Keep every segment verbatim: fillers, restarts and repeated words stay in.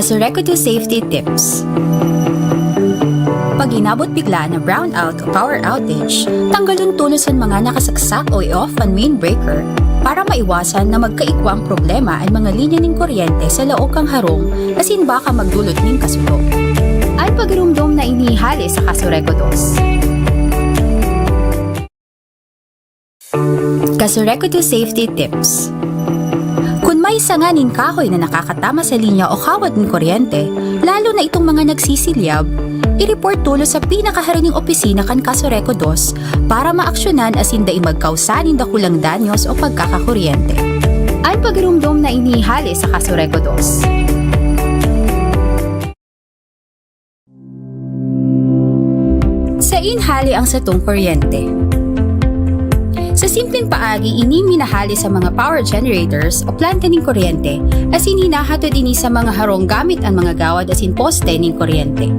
Kasureko two Safety Tips. Pag inabot bigla na brownout o power outage, tanggalon tolos an mga nakasaksak o i-off an main breaker para maiwasan na magkaigwang problema an mga linya nin kuryente sa laog kan harong asin baka magdulot nin kasulo. An pagirumdom na ini hale sa Kasureko dos. Kasureko two Safety Tips. Kun may sanga nin kahoy na nakakatama sa linya o kawad nin kuryente, lalo na itong mga nagsisilyab, i-report tolos sa pinakaharaning opisina kan Kasureko dos para maaksyonan asin dai magkausa nin dakulang danyos o pagkakakuryente. An pagirumdom na ini hale sa Kasureko dos. Sain hale ang satong kuryente? Sa simpleng paagi, ini minahale sa mga power generators o planta nin kuryente, asin hinahatod ini sa mga harong gamit an mga gawad asin poste nin kuryente.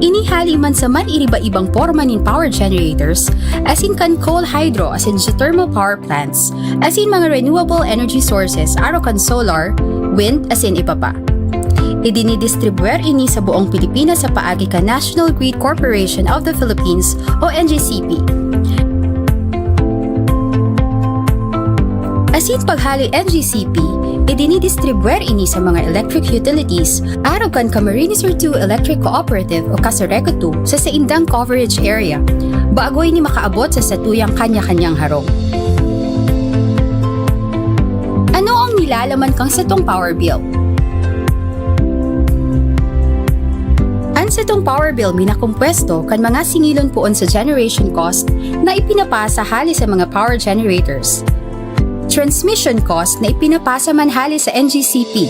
Ini hale man sa man-iriba-ibang porma nin power generators, asin kan coal, hydro, asin geothermal power plants, asin mga renewable energy sources, arog kan solar, wind, asin iba pa. Idinidistribwer ini sa buong Pilipinas sa paagi kan National Grid Corporation of the Philippines o N G C P. Asin paghale N G C P, idinidistribwer ini sa mga electric utilities, arog kan Camarines Sur two Electric Cooperative o Kasureko two sa saindang coverage area, bago ini makaabot sa satuyang kanya-kanyang harong. Ano ang nilalaman kan satong power bill? An satong power bill minakompuesto kan mga singilon poon sa generation cost na ipinapasa hale sa mga power generators, transmission cost na ipinapasa man hale sa N G C P,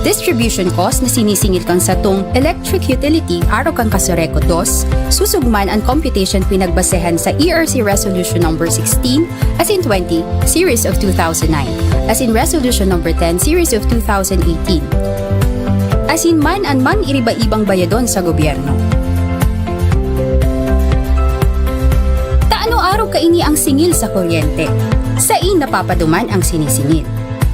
distribution cost na sinisingil kan satong electric utility arog kan Kasureko dos, susog man an computation pinagbasehan sa E R C Resolution Number sixteen, asin twenty, Series of two thousand nine, asin Resolution Number ten, Series of two thousand eighteen. Asin man an man-iriba-ibang bayadon sa gobyerno. Ta ano arog kaini ang singil sa kuryente? Sain napapaduman ang sinisingil?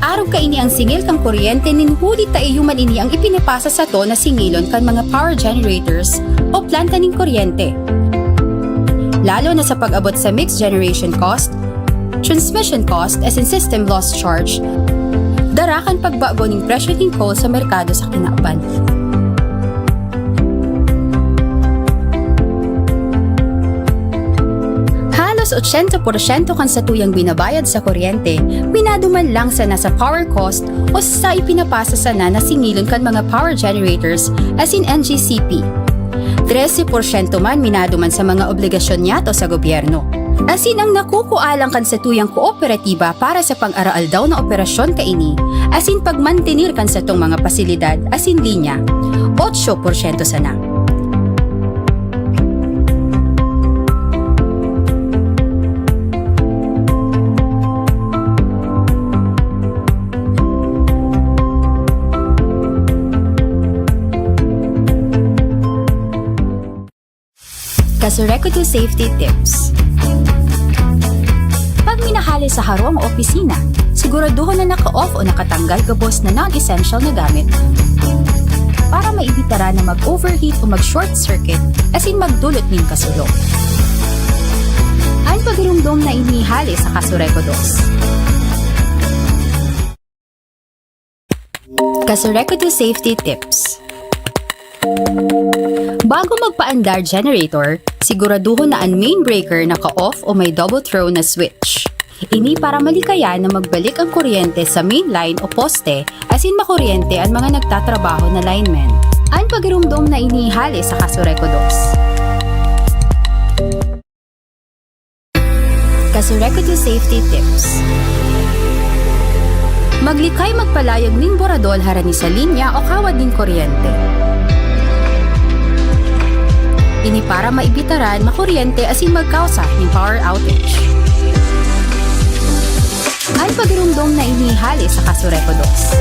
Arog kaini ang singil kan kuryente nin huli ta iyo man ini ang ipinapasa sato na singilon kan mga power generators o planta nin kuryente. Lalo na sa pag-abot sa mixed generation cost, transmission cost asin system loss charge, dara kan pagbago nin presyo nin coal sa merkado sa kinaban. Halos ochenta porsyento kan satuyang binabayad sa kuryente, minaduman lang sana sa power cost o sa ipinapasa sana na singilon kan mga power generators asin N G C P. Trese porsyento man minaduman sa mga obligasyon niyato sa gobyerno. Asin ang nakukua lang kan satuyang kooperatiba para sa pang-araaldaw na operasyon kaini, asin pagmantener kan satong mga pasilidad asin linya, otso porsyento sana. Kasureko two Safety Tips. Pag minahale sa harong o opisina, siguraduhon na naka-off o nakatanggal gabos na non-essential na gamit para maibitara na mag-overheat o mag-short circuit asin magdulot nin kasulo. An pagirumdom na ini hale sa Kasureko dos. Kasureko two Safety Tips. Bago magpaandar generator, siguraduhon na an main breaker naka-off o may double throw na switch. Ini para malikayan na magbalik ang kuryente sa main line o poste asin makuryente an mga nagtatrabaho na linemen. An pagirumdom na ini hale sa Kasureko dos. Kasureko two Safety Tips. Maglikay magpalayog nin boradol harani sa linya o kawad nin kuryente. Ini para maibitaran makuryente asin magkausa nin power outage. An pagirumdom na ini hale sa Kasureko dos.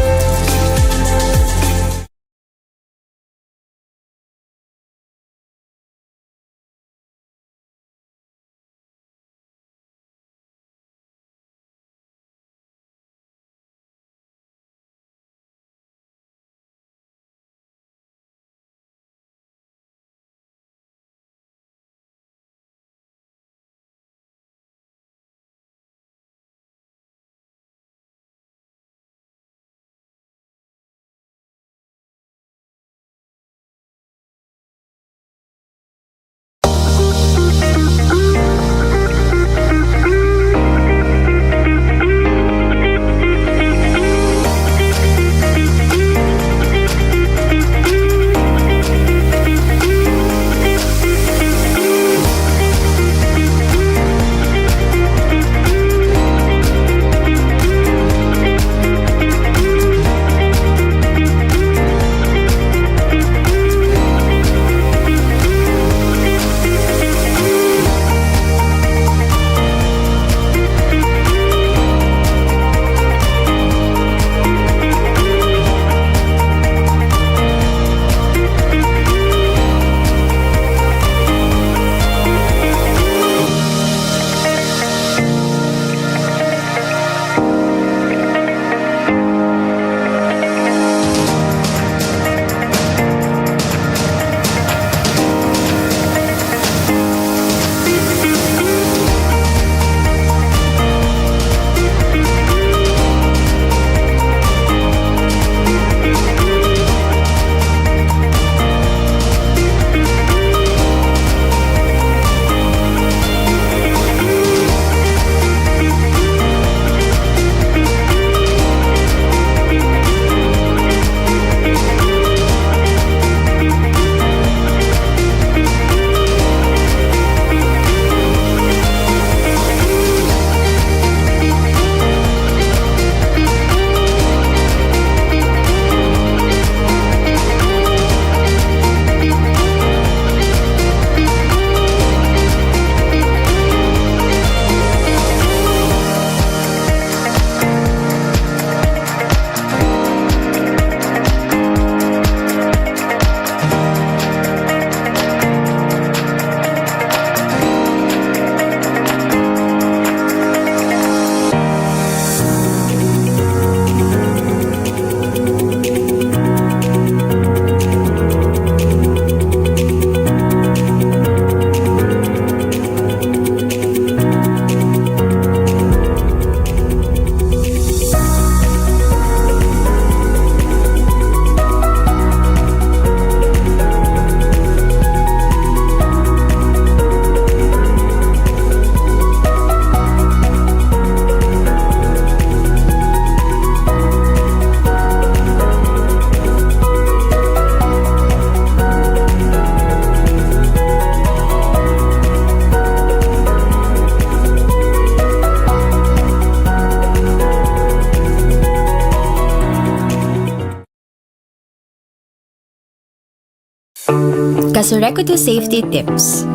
Kasureco Safety Tips.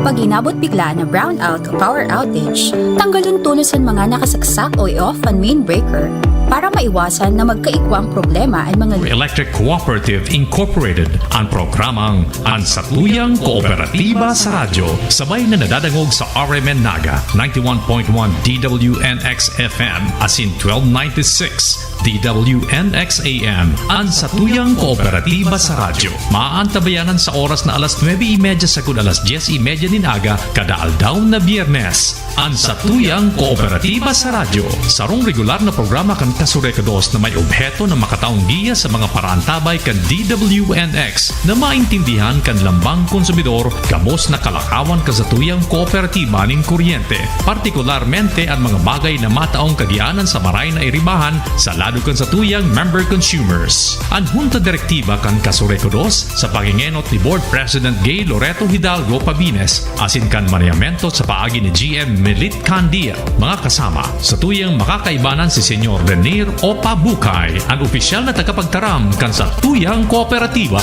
Pag inabot bigla na brownout o power outage, tanggalon tolos an mga nakasaksak o i-off an main breaker para maiwasan na magkaikwang problema an mga Electric Cooperative Incorporated, ang programang An Satuyang Kooperatiba sa Radyo, sabay na nadadangog sa R M N Naga, ninety-one point one D W N X F M, asin twelve ninety-six D W N X A M, An Satuyang Kooperatiba sa Radyo. Maaantabayanan sa oras na alas nuebe y media sagkod alas dyes y media nin aga, kada aldaw na Biyernes. An Satuyang Kooperatiba sa Radyo, sarong regular na programa kan Kasureco dos na may obheto na makataong giya sa mga paraantabay kan D W N X na maintindihan kan lambang konsumidor gabos na kalakawan kan satuyang kooperatiba nin kuryente, partikularmente an mga bagay na mataong kagianan sa maray na iribahan sa lado kan satuyang member consumers. An Hunta Direktiba kan Kasureco dos, sa pangengenot ni Board President Gay Loreto Hidalgo Pabines, asin kan manayamento sa paagi ni G M Melit Candia, mga kasama, satuyang makakaibanan si Senyor Renier Opa Bukay, an opisyal na tagapagtaram kan satuyang kooperatiba.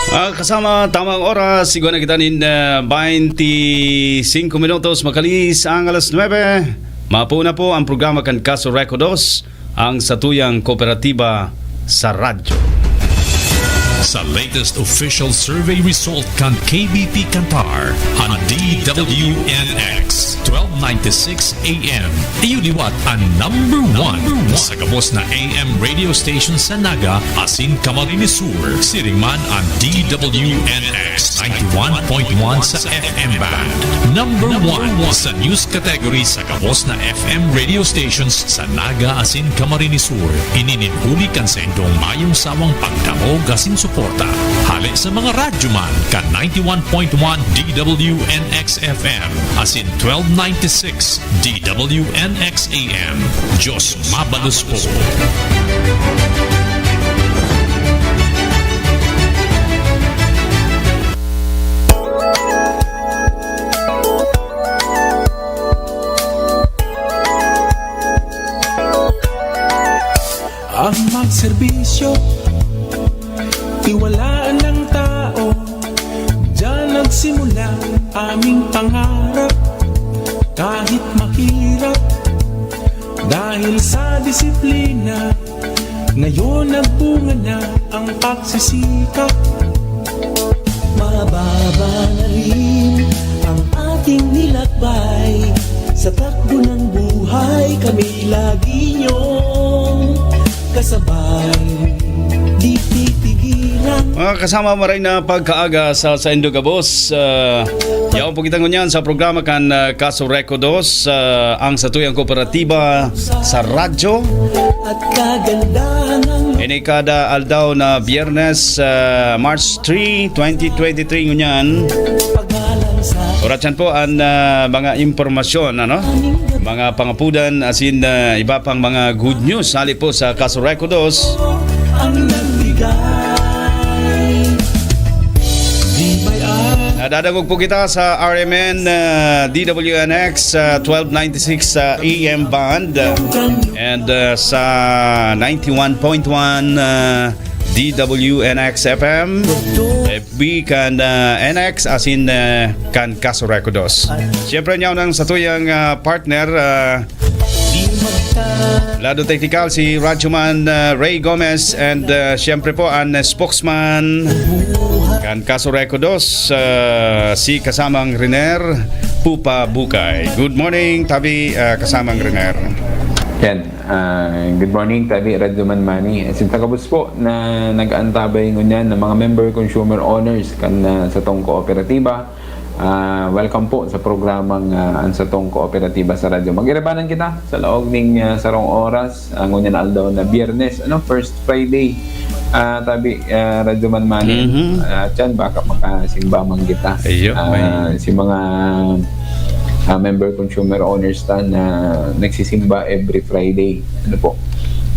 Mga kasama, tamang oras, igwa na kita nin, ah, twenty-five minutos, makalis ang alas nuebe. Mapo na po ang programa kan Kasureco dos, ang satuyang kooperatiba sa radyo. Sa latest official survey result kan K B P Kantar, an D W N X twelve ninety-six A M, iyo liwat an number one sa gabos na A M radio station sa Naga asin Camarines Sur. Siring man an D W N X ninety-one point one sa F M band. Number one sa news category sa gabos na F M radio stations sa Naga asin Camarines Sur. Ini nin huli kan saindong mayong sawang pagdangog asin suporta hale sa mga radyoman kan ninety-one point one D W N X F M asin twelve ninety-six D W N X A M. Diyos mabalos po. Ang magserbisyo, tiwalaan ng tao. Diyan nagsimula aming pangarap, kahit mahirap. Dahil sa disiplina, ngayon nagbunga na ang pagsisikap. Mababa na rin ang ating nilakbay. Sa takbo ng buhay, kami lagi niyong kasabay. Di pipigilan. Mga kasama, maray na pagkaaga sa saindo gabos. Ah, yaon po kita ngunyan sa programa kan, ah, Kasureco dos, ah, ang satuyang kooperatiba sa radyo. At kagandahan ng Ini kada aldaw na Biyernes, ah, March three, twenty twenty-three ngunyan. Oratyan po an, ah, mga impormasyon, ano? Mga pangapudan, asin, ah, iba pang mga good news hali po sa Kasureco dos. Ang nagbigay. Di may Nadadangog po kita sa R M N, ah, D W N X, ah, twelve ninety-six sa A M band, ah, and, ah, sa ninety-one point one, ah, D W N X F M, F B kan, ah, N X, asin, ah, kan Kasureco dos. Siyempre, niyaw ng satuyang, ah, partner, ah, Lado teknikal, si Radyoman, ah, Ray Gomez, and, ah, siyempre po, ang spokesman kan Kasureco dos, ah, si kasamang Riner Pupa Bukay. Good morning, tabi, ah, kasamang Riner. Yan. Ah, good morning, tabi, Radyoman Manny. Sa takabos po na nag-aantabay ngunyan ng mga member consumer owners kan, ah, satong kooperatiba, Ah, welcome po sa programang, ah, Ang Satong Kooperatiba sa Radyo. Mag-iribanan kita sa laog ning, ah, sarong oras, ang ngunyan na aldaw na Biyernes, ano, first Friday. Ah, tabi, ah, Radyoman Manny, Mhm. ah, tiyan, baka makasimba man kita. Iyo, Ah, may si mga, ah, member consumer owners ta na nagsisimba every Friday. Ano po?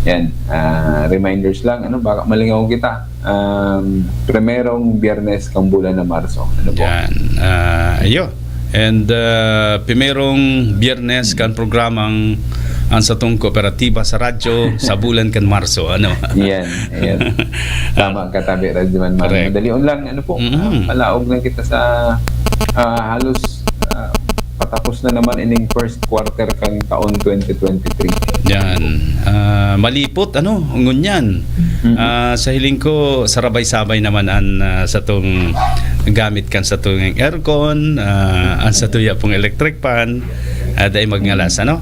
Yan, ah, reminders lang, ano, baka malingaw kita. Um, primerong Biyernes kang bulan na Marso. Ano po? Yan. Ah, iyo. And, ah, primerong Biyernes kan programang Ang Satong Kooperatiba sa Radyo sa bulan kan Marso, ano? Yan, yan. Tama ka, tabi, Radyo Man. Correct. Madali lang, ano po, Mm. ah, palaog lang kita sa, ah, halos, ah, patapos na naman ining first quarter kan taon twenty twenty-three. Yan. Ah, malipot, ano, ngunyan. Mm. Ah, sa hiling ko, sarabay-sabay naman an, ah, satong gamit kan satong aircon, ah, an satuya pong electric fan, ah, dai magngalas, ano?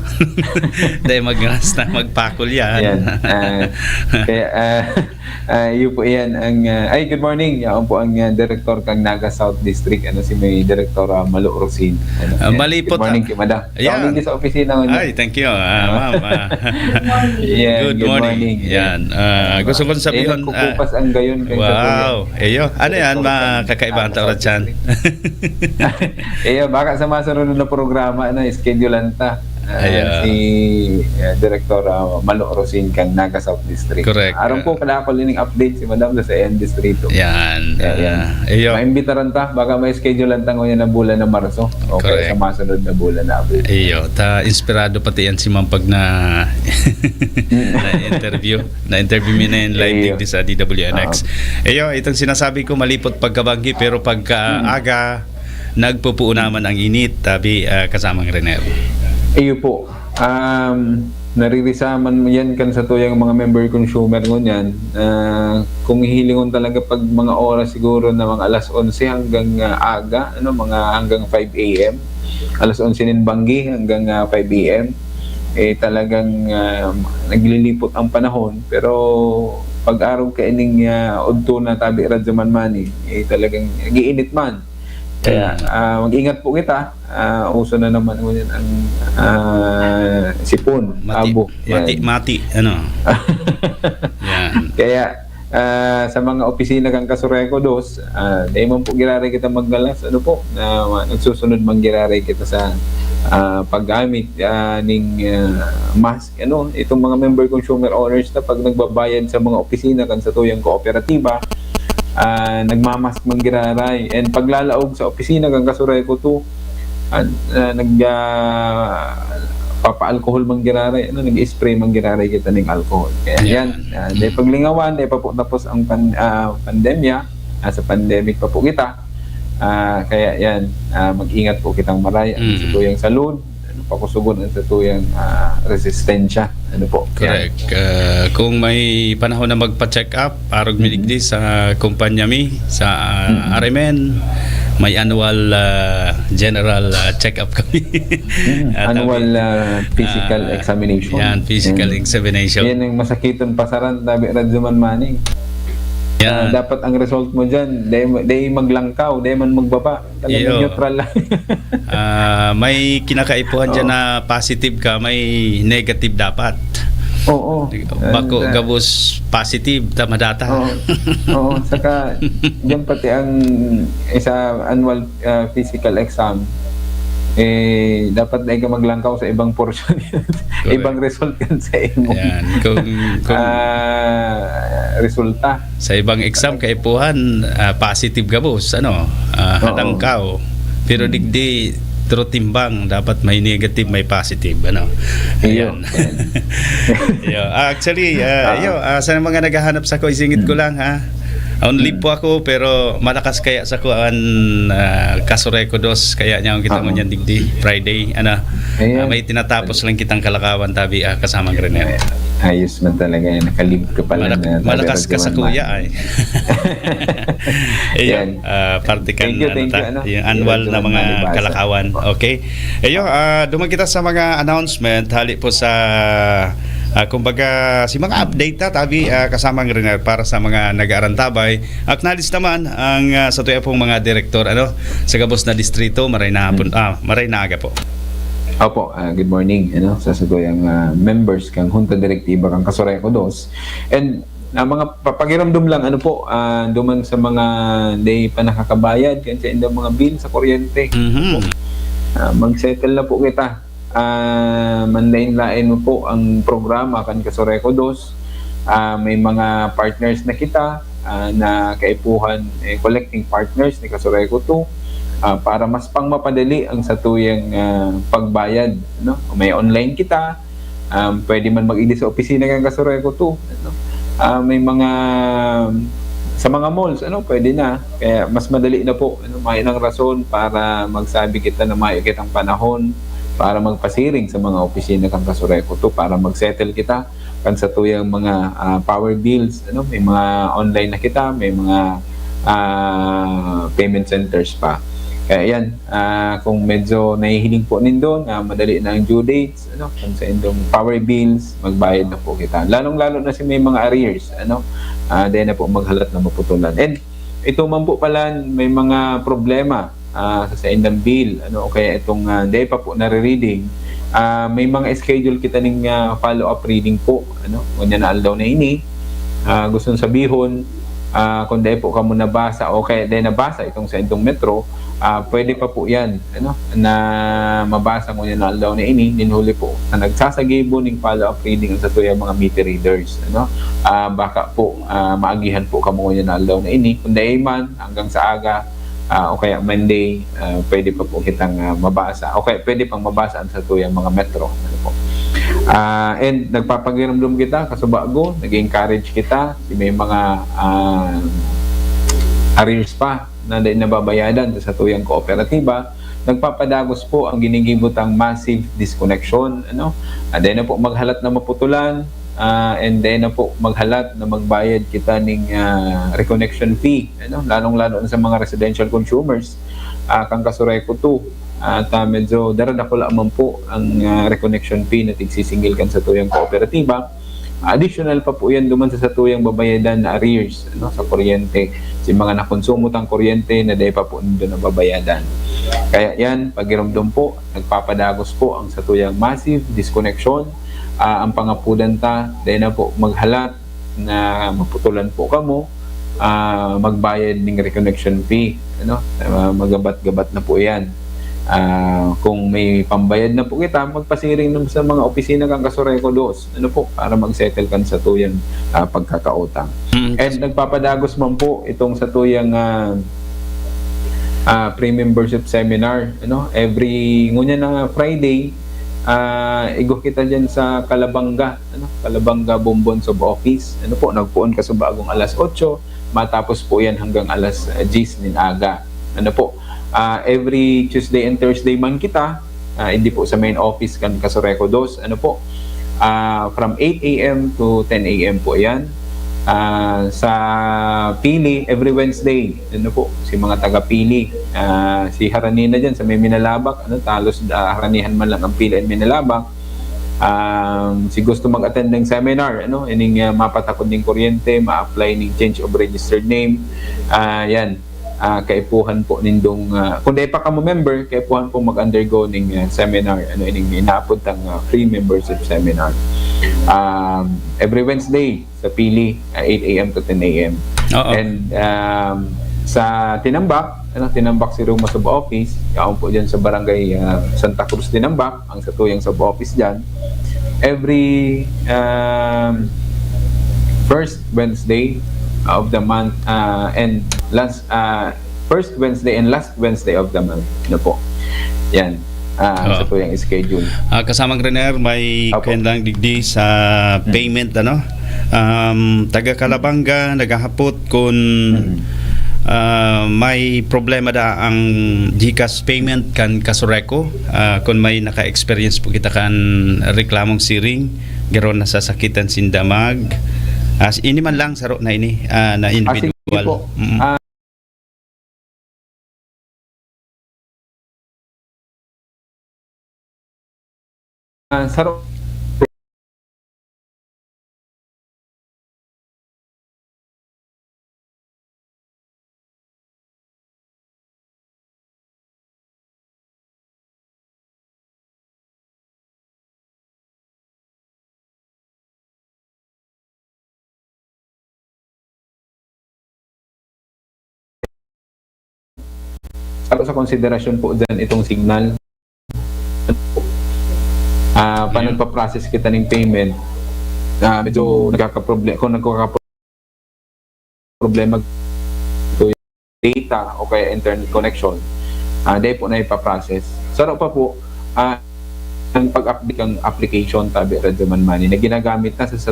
Dai magngalas na magpakol yan. Yan. Ah, kaya, ah, ah, yun po yan ang, ah, ay, good morning. Yan po ang, ah, direktor kang Naga South District, ano, si may Direktor, ah, Malo Rosin. Ano, Ah, yan. Malipot, Good morning, ah, Kimada. Ayan. Ako din sa opisina ko niya. Ay, thank you, ah, Ah. ma'am, ah. Good morning. Yeah, Good good morning. morning. Yan. Ah, gusto kong sabihin, Eh, nagkukupas ah, ang gayon kay wow. Sabuyan. Iyo. Ano yan, Ito, mga ito, kakaiba ang ito, taurag dyan? Iyo, baka sa masunod na programa, ano, schedulean ta. Ah, Ayan. si, ah, Direktor, ah, Malo Rosin kang Naga South District. Correct. Aram ko, Ah. kadakol ining update si Madam sa N Distrito. Yan. Ayan. Ah, iyo. Maimbitaran ta, baka may schedulean ta ngayon na bulan na Marso. Okay, Correct. sa masunod na bulan na Abril. Iyo, ta inspirado pati yan si Ma'am pag na, Mm. na-interview. Na-interview mi na yung live Iyo. digdi sa D W N X. Oo. Iyo, itong sinasabi ko, malipot pagkabanggi, pero pagka Mm. aga, nagpupuo naman ang init, tabi, ah, kasamang Renel. Iyo po. Um, naririsaman yan kan satuyang mga member consumer ngunyan. Ah, kung hihilingon talaga pag mga oras siguro na mga alas onse hanggang, ah, aga, ano, mga hanggang five A M. Alas onse nin banggi hanggang, ah, five A M. Eh, talagang, ah, naglilipot ang panahon. Pero pag arog kaining, ah, udto na tabi, Radyo Man Manny, eh, talagang nag-iinit man. Kaya, Hmm. ah, mag-ingat po kita. Ah, uso na naman ngunyan ang, ah, sipon, Mati, abo. mati, Yan. mati, ano? Yan. Kaya, ah, sa mga opisina kan Casureco Dos, ah, dai man po giraray kita maggalas, ano po, na nagsusunod man giraray kita sa, ah, paggamit, ah, ning, ah, mask, ano, itong mga member consumer owners na pag nagbabayad sa mga opisina kan satuyang kooperatiba, ah, nagmamask man giraray. And paglalaog sa opisina kan Casureco Two, ah, ah, nag, ah, papa-alcohol man giraray, ano, nag-spray man giraray kita ning alcohol. Kaya Yan. yan, ah, dai Mm. paglingawan, dai pa po tapos ang pan-, ah, pandemya, nasa pandemic pa po kita. Ah, kaya yan, ah, mag-ingat po kitang maray. Ang Mm. satuyang salud, ano, pakusugon ang satuyang, ah, resistensya. Ano po? Yan. Correct. Ah, kung may panahon na magpa-check up, arog mi Mm. digdi sa kumpanya mi, sa, ah, Mm. R M N, may annual, ah, general, ah, check up kami. Mm. Ah, Annual, tabi. ah, physical Ah, examination. yan, physical Yan. examination. Yan ang masakiton pasaran, tabi, Radyo Man Manny. Yan. Ah, dapat ang result mo dyan, dai, dai maglangkaw, dai man magbaba. Talagang Iyo. neutral lang. Ah, may kinakaipuhan dyan Oo. na positive ka, may negative dapat. Oo. Bako, And, ah, gabos positive, ta madata. Oo. Oo, saka, dyan pati ang isa annual, ah, physical exam, eh, dapat dai ka maglangkaw sa ibang portion. Correct. Ibang result yan sa imo. Yan. Kung, kung Ah, resulta. Sa ibang exam, kaipuhan, ah, positive gabos, ano, ah, Oo. halangkaw. Pero Mm. digdi, tro timbang, dapat may negative, may positive, ano. Iyo. Ayan. Iyo. Ah, actually, ah, Ah. iyo, ah, sa mga naghahanap sako, isingit ko Mm. lang, ha. Only Mm. po ako, pero malakas kaya sako an, ah, Casureco Dos, kaya niya akong kita Ah. ngunyan digdi, Friday, ano. Ayan. Ah, may tinatapos lang kitang kalakawan, tabi, ah, kasamang Renel. Ayos man talaga yan. Nakalib ka pala Malak-, na tabi malakas ka sa Radyo Man. kuya, ay. Iyo, Yan. ah, parte kan, Thank you, ano thank ta, you, ano. yung annual Radyo na Man mga Manibasa. kalakawan. Okay. Iyo, ah, duman kita sa mga announcement, hali po sa, ah, kumbaga, si mga update ta, tabi, ah, kasamang Renel para sa mga nag-aarantabay. Acknowledge naman ang, ah, sa tuya pong mga direktor, ano, sa gabos na distrito, maray na hapon, Hmm. ah, maray na aga po. Opo, ah, good morning, ano, sa satuyang, ah, members kang Junta Direktiba kang Casureco Dos. And, ah, mga papakiramdom lang, ano po, ah, duman sa mga di pa nakakabayad, kan sa indang mga bill sa kuryente. Mhm. Ah, mag-settle na po kita. Ah, manlain-lain mo po ang programa kan Casureco Dos. Ah, may mga partners na kita, ah, na kaipuhan, eh, collecting partners ni Casureco Two. ah, para mas pang mapadali ang satuyang, ah, pagbayad, no? May online kita, um, pwede man mag-idi sa opisina kan Kasureco two, no? Ah, may mga, sa mga malls, ano, pwede na. Kaya mas madali na po, ano, mayo nang rason para magsabi kita na mayo kitang panahon para magpasiring sa mga opisina kan Kasureco two para mag-settle kita kan satuyang mga, ah, power bills, ano, may mga online na kita, may mga, ah, payment centers pa. Kaya yan, ah, kung medyo nahihiling po nindo na madali na ang due dates, ano, kung sa indong power bills, magbayad na po kita. Lalong-lalo na si may mga arrears, ano, ah, dahil na po maghalat na maputulan. And ito man po pala, may mga problema, ah, sa saindang bill, ano, o kaya itong, ah, dahil pa po nare-reading, ah, may mga schedule kita ning, ah, follow-up reading po, ano, ngunyan na aldaw na ini. Ah, gustong sabihon, ah, kung dahil po kamo nabasa o kaya dahil nabasa itong sa indong Metro, ah, pwede pa po yan, ano, na mabasa ngunyan na aldaw na ini, nin huli po na nagsasagibo ning follow-up reading ang satuyang mga meter readers, ano. Ah, baka po, ah, maagihan po kamo ngunyan na aldaw na ini. Kung dahil man, hanggang sa aga, ah, o kaya Monday, ah, pwede pa po kitang, ah, mabasa. O kaya pwede pang mabasa ang satuyang mga Metro. Ano po? Ah, and nagpapagiramdom kita, kasubago, nag-encourage kita, si may mga, ah, arrears pa na dai nababayadan sa satuyang kooperatiba, nagpapadagos po ang ginigibo tang massive disconnection, ano? Ah, dai na po maghalat na maputulan, ah, and dai na po maghalat na magbayad kita ning, ah, reconnection fee, ano? Lalong-lalo na sa mga residential consumers, ah, kan Kasureco two. At, ah, medyo daradakula man po ang, ah, reconnection fee na tigsisingil kan satuyang kooperatiba. Additional pa po yan duman sa satuyang babayadan na arrears, ano, sa kuryente. Si mga nakonsumo tang kuryente na dai pa po nindo nababayadan. Kaya yan, pagiramdom po, nagpapadagos po ang satuyang massive disconnection. Ah, ang pangapudan ta, dai na po maghalat na maputulan po kamo, ah, magbayad ning reconnection fee, ano? Ah, magabat-gabat na po yan. Ah, kung may pambayad na po kita, magpasiring na sa mga opisina kan Kasureco dos, ano po, para mag-settle kan satuyang, ah, pagkakautang. Mm. And nagpapadagos man po itong satuyang, ah, ah, pre-membership seminar, ano? Every, ngunyan na Friday, ah, igwa kita dyan sa Calabanga, ano? Calabanga Bombon Sub-Office. Ano po, nagpoon kasubagong alas otso, matapos po yan hanggang alas, ah, diyes nin aga. Ano po, ah, every Tuesday and Thursday man kita, ah, hindi po sa main office kan Kasureco dos, ano po, ah, from eight a m to ten a m po yan. Ah, sa Pili, every Wednesday, ano po, si mga taga Pili, ah, si harani na dyan sa may Minalabac, ano, talos, ah, haranihan man lang ang Pili and Minalabac. Um, si gusto mag-attend ng seminar, ano, ining, ah, mapatakod ning kuryente, ma-apply ning change of registered name, ah, yan. Ah, kaipuhan po nindong, ah, kung dai pa kamo member, kaipuhan po mag-undergo ning, ah, seminar, ano, ining inaapod tang, ah, free membership seminar. Um, every Wednesday sa Pili, ah, eight a m to ten a m. Oo. And, um, sa Tinambac, ano, Tinambac si Roma Sub-Office, yaon po dyan sa barangay, ah, Santa Cruz, Tinambac, ang satuyang sub-office dyan. Every, um, first Wednesday of the month, ah, and last, ah, first Wednesday and last Wednesday of the month. Ano po? Yan. Ah, ang Oo. satuyang schedule. Ah, Kasamang Renier, may Apo. kuwan lang digdi sa Mm. payment, ano? Um, taga Calabanga, naghahapot kun, Mm. ah, may problema da ang GCash payment kan Kasureco. Ah, kun may naka-experience po kita kan reklamong siring, garo nasasakitan sinda mag-, as, ini man lang, saro na ini, ah, na Ah, sige individual. po. Mm. Ah, Ah, saro-, Saro sa konsiderasyon po dyan itong signal. Ah, pa Ayun. nagpa-process kita ng payment, ah, medyo nagkakaproble-, kung nagkakaproblema ito, data o kaya internet connection, Ah, dai po na ipa-process. Saro pa po, ah, ang pag-update ng application, tabi Radyo Man Money, na ginagamit na sa, sa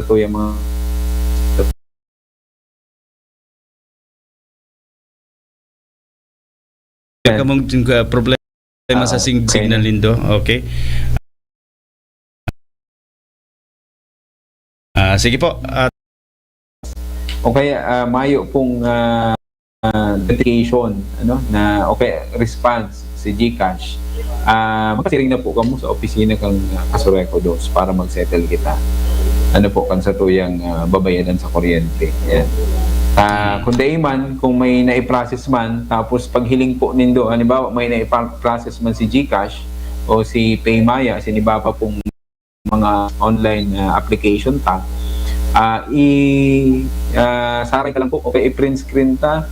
tuyang mga Kamong, uh, problema sa Ah, sing-, okay. signal nindo. Okay. Ah, sige po. Ah, O kaya, ah, mayo pong, ah, ah, notification, ano, na, o kaya response si GCash, ah, magpasiring na po kamo sa opisina kan, ah, Casureco Dos para mag-settle kita. Ano po, kan satuyang, ah, babayadan sa kuryente. Yan. Ah, kung dai man, kung may nai-process man, tapos paghiling po nindo, halimbawa, may nai-process man si GCash o si PayMaya, siniba pa pong mga online, ah, application ta, ah, i-, ah, saray ka lang po o kaya i-print screen ta,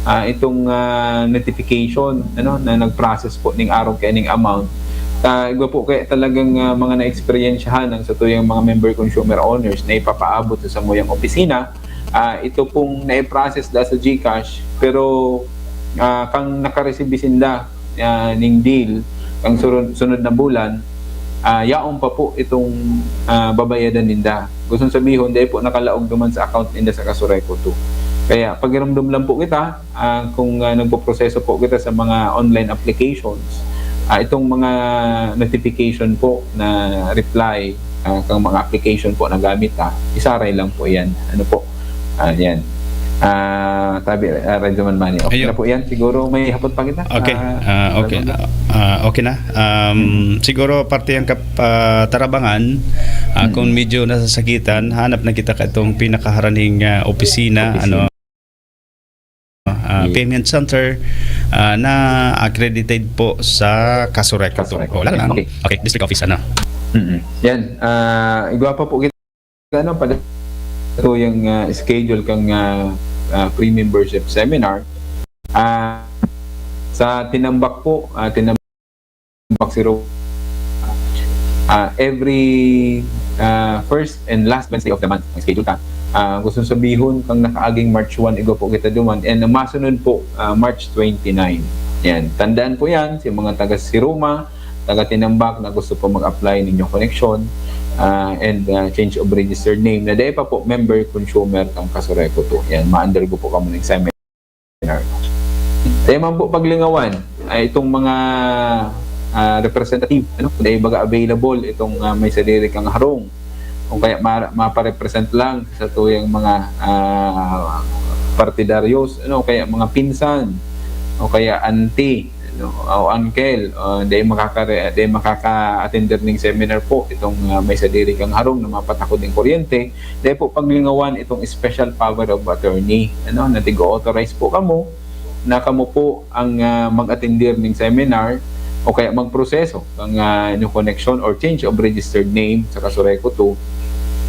ah, itong, ah, notification, ano, na nag-process po ning arog kaining amount. Ta, igwa po kaya talagang, ah, mga naeksperyensyahan ang satuyang mga member consumer owners na ipapaabot sa samuyang opisina, ah, ito pong nai-process da sa GCash, pero, ah, kang nakaresibi sinda, ah, ning bill, kang surun-, sunod na bulan, ah, yaon pa po itong, ah, babayadan ninda. Gustong sabihon, dai po nakalaog duman sa account ninda sa Casureco Two. Kaya pakiramdam lang po kita, ah, kung, ah, nagpoproseso po kita sa mga online applications, ah, itong mga notification po na reply, ah, kang mga application po na gamit, ah, isaray lang po yan. Ano po? Ah, yan. Ah, tabi, ah, Radyo Man Money. Okay Ayun. na po yan. Siguro may hapot pa kita. Okay. Ah, Ah, okay. Radyo Man. Ah, okay na. Um, Mm. siguro parte yang kap-, ah, tarabangan, ah, Mm. kung medyo nasasakitan, hanap na kita katong pinakaharaning, ah, opisina, Opisina. ano, ah, Yes. payment center, ah, na accredited po sa Casureco. Casureco. O, lalo na ang, Okay. okay, district office, ano. Mm-mm. Yan. Ah, igwa pa po kita, ano, pag ito yung, ah, schedule kang, ah, ah, free membership seminar. Ah, sa Tinambak po, ah, Tinambak Zero, ah, every, ah, first and last Wednesday of the month, ang schedule ta. Ah, gustong sabihon, kang nakaaging March one, igwa po kita duman, and ang masunod po, ah, March twenty-nine. Yan. Tandaan po yan, sa mga taga Siroma, taga Tinambak na gusto po mag-apply ninyo connection, ah, and, ah, change of registered name na dai pa po member consumer kang Casureco Two. Yan, ma-undergo po kamo ng seminar. Kaya man po paglingawan ay itong mga, ah, representative, ano, kung dai baga available itong, ah, may sadiri kang harong, o kaya ma-, maparepresent lang sa tuyang mga, ah, partidaryos, ano, o kaya mga pinsan, o kaya auntie, ano, o uncle, o dai makakare-, dai makaka-attender ning seminar po, itong, ah, may sadiri kang harong na mapatakod ning kuryente, dai po paglingawan itong special power of attorney, ano, na tig-authorize po kamo, na kamo po ang, ah, mag-attender ning seminar o kaya magproseso kang, ah, new connection or change of registered name sa Casureco Two.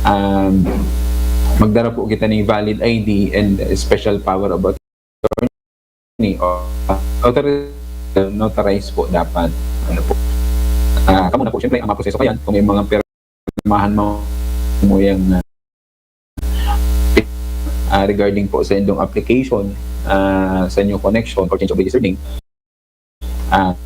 Um, magdara po kita ning valid I D and special power of attorney o, ah, author-, notarized po dapat. Ano po? Ah, kamo na po, siyempre, ang maproseso kayan, kung may mga pirmahan mo, mo yung, ah, ah, regarding po sa indong application, ah, sa new connection or change of registered name, ah,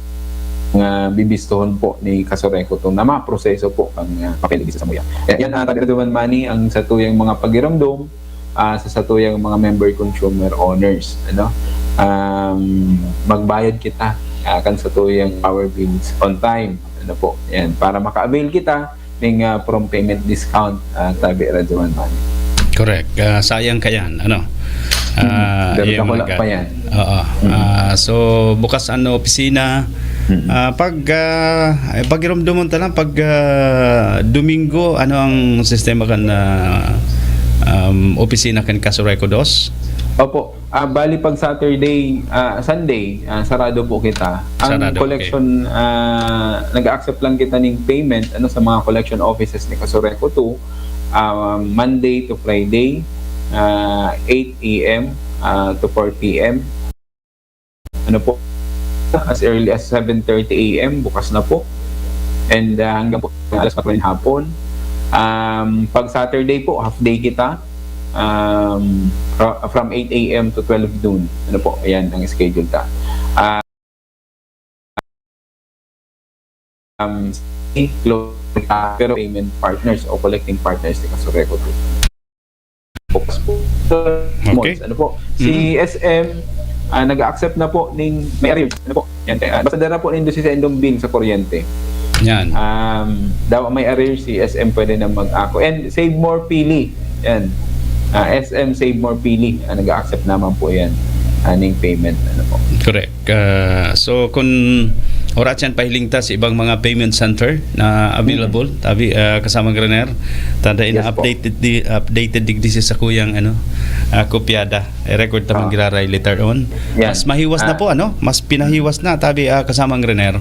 nga bibistohon po ni Casureco Two na maproseso po ang, ah, papel digdi sa samuya. Kaya yan, ah, Tabi Radyo Man Money, ang satuyang mga pagiramdom, ah, sa satuyang mga member consumer owners, ano? Um, magbayad kita, ah, kan satuyang power bills on time, ano po? Yan, para maka-avail kita ning, ah, prompt payment discount, ah, Tabi Radyo Man Money. Correct. Ah, sayang ka yan, ano? Hmm. Ah, Pero yung dakula mga pa yan. Oo. Hmm. Ah, so, bukas ang opisina. Hmm. Ah, pag, ah, eh, pagirumduman ta lang, pag, ah, Domingo, ano ang sistema kan, ah, um, opisina kan Casureco Dos? Opo. Ah, bali pag Saturday, ah, Sunday, ah, sarado po kita. Ang Sarado, okay. collection, ah, nag-accept lang kita ning payment, ano, sa mga collection offices ni Casureco Two, ah, Monday to Friday, ah, eight A M, ah, to four P M. Ano po, as early as seven thirty A M, bukas na po. And, ah, hanggang po alas kwatro ng hapon. Um, pag Saturday po, half day kita. um, fro-, from eight a m to twelve noon. Ano po, ayan ang schedule ta. Ah, um, pero payment partners o collecting partners ni Casureco two. Focus po. Okay. Ano po, si Mm. S M, ah, nag-accept na po ning may arrears. Ano po? Yan, kaya, basta dara po nindo si sa indong bill sa kuryente. Yan. Um, daw may arrears si S M, pwede na mag-ako. And Save More Pili. Yan. Ah, S M Save More Pili. Ah, nag-accept naman po yan. Ah, ning payment. Ano po? Correct. Ah, so, kung oras yan, pahiling ta sa ibang mga payment center na available, Mm. tabi, ah, kasamang Renier, tanda Yes po. ina-updated di, updated digdi si sakuyang, ano, ah, kopyada. I-record ta Ah. man giraray later on. Yan. Mas mahiwas na Ah. po, ano? Mas pinahiwas na, tabi, ah, kasamang Renier,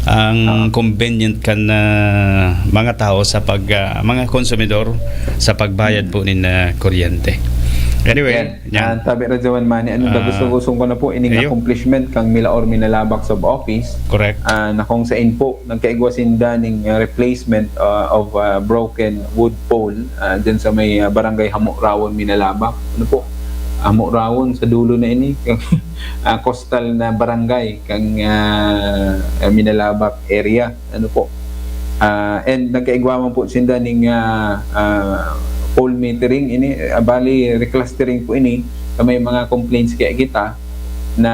ang Ah. convenient kan, ah, mga tao sa pag, ah, mga konsumidor sa pagbayad Mm. po nin, ah, kuryente. Anyway, Yan. Yan. Ah, tabi, Radyo One Money, ano, Ah, gustong-gustong ko na po ining iyo. accomplishment kang Milaor Minalabac Sub-Office. Correct. Ah, na kung sain po, nagkaigwa sinda ning, ah, replacement, ah, of, ah, broken wood pole, ah, dyan sa may, ah, barangay Hamurawon, Minalabac. Ano po? Hamurawon, sa dulo na ini. Ah, coastal na barangay kang, ah, Minalabac area. Ano po? Ah, and nagkaigwa man po sinda ning, ah, ah, pole metering ini, ah, bali, reclustering po ini. Sa may mga complaints kaya kita na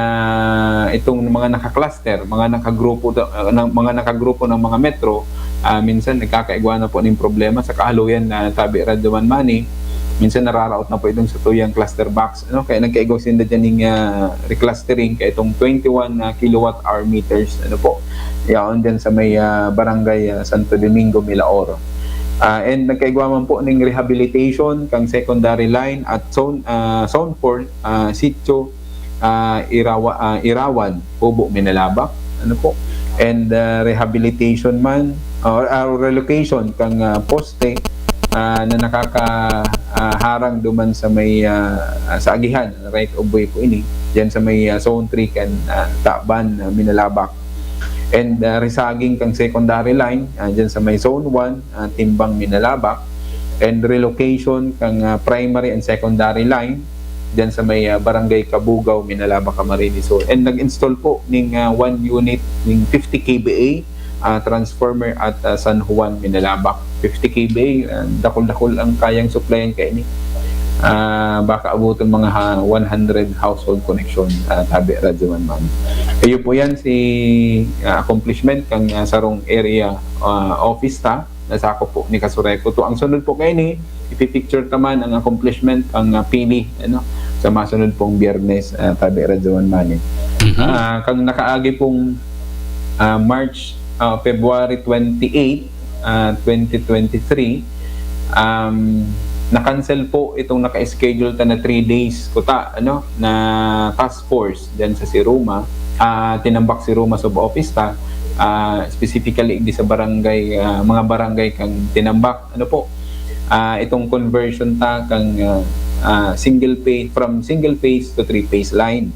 itong mga naka-cluster, mga nakagrupo ta-, ah, ng, mga nakagrupo ng mga metro, ah, minsan nagkakaigwa na po ning problema sa kahaluyan na tabi, Radyo One Money. Minsan nararaot na po itong sa tuyang cluster box, ano? Kaya nagkaigwa sinda dyan ning, ah, reclustering, kaya itong twenty-one na kilowatt hour meters, ano po, yaon dyan sa may, ah, barangay, ah, Santo Domingo, Milaor. Ah, and nagkaigwa man po ning rehabilitation kang secondary line at zone, ah, zone four, ah, sitio, ah, Irawa-, ah, Irawan, Hubo, Minalabac. Ano po? And, ah, rehabilitation man, or, ah, relocation kang, ah, poste, ah, na nakaka-, ah, harang duman sa may, ah, sa agihan, right of way po ini. Diyan sa may, ah, zone three kan, ah, Taban, ah, Minalabac. And, ah, resaging kang secondary line, ah, diyan sa may zone one, ah, Timbang, Minalabac. And relocation kang, ah, primary and secondary line diyan sa may, ah, Barangay Cabugao, Minalabac, Camarines Sur. And nag-install po ning, ah, one unit ning fifty K V A, ah, transformer at, ah, San Juan, Minalabac. Fifty K V A, ah, dakul-dakul ang kayang supplyan kaini. Ah, baka abuton mga ha-, one hundred household connection, ah, tabi, Radyo One Money. Iyo po yan si, ah, accomplishment kang, ah, sarong area, ah, office ta. Nasakop po ni Casureco two. Ang sunod po kaini, ipipicture ta man ang accomplishment, ang, ah, pili, ano, sa masunod pong Biyernes, ah, tabi, Radyo One Money. Mhm. Ah, kang nakaagi pong, ah, March, ah, February twenty-eight, ah, twenty twenty-three, um, na-cancel po itong naka-schedule ta na three days kuta, ano, na task force diyan sa Siruma, ah, Tinambac Siruma Sub-Office ta, ah, specifically di sa barangay, ah, mga barangay kang Tinambac. Ano po? Ah, itong conversion ta kang, ah, ah, single phase, from single phase to three phase line.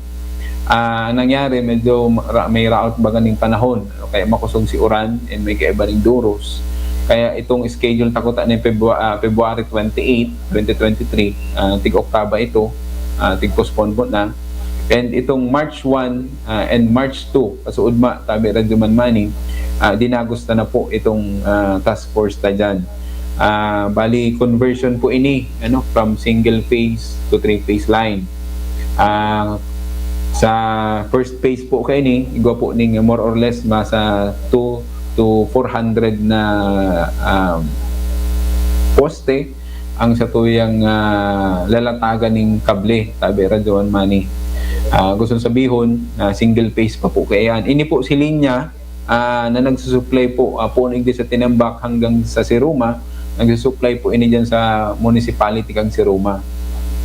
Ah, ang nangyari, medyo ma-, ra-, may raot baga ning panahon, ano, kaya makosog si uran and may kaiba ning duros. Kaya itong schedule ta kuta ni Febru-, ah, February twenty-eight, twenty twenty-three, ah, tig-oktaba ito, ah, tig-postpone po na. And itong March one, ah, and March two, kasuodma, tabi, Radyo One Money, ah, dinagos ta na po itong, ah, task force ta dyan. Ah, bali, conversion po ini, ano, from single phase to three phase line. Ah, sa first phase po kaini, igwa po ning more or less masa two to four hundred na, um, poste ang satuyang, ah, lalatagan ning kable, tabi, Radyo One Money. Ah, gusto sabihon na single phase pa po kaya yan. Ini po si linya, ah, na nagsusupply po, ah, puno digdi sa Tinambac hanggang sa Siruma, nagsusupply po ini dyan sa municipality kang Siruma.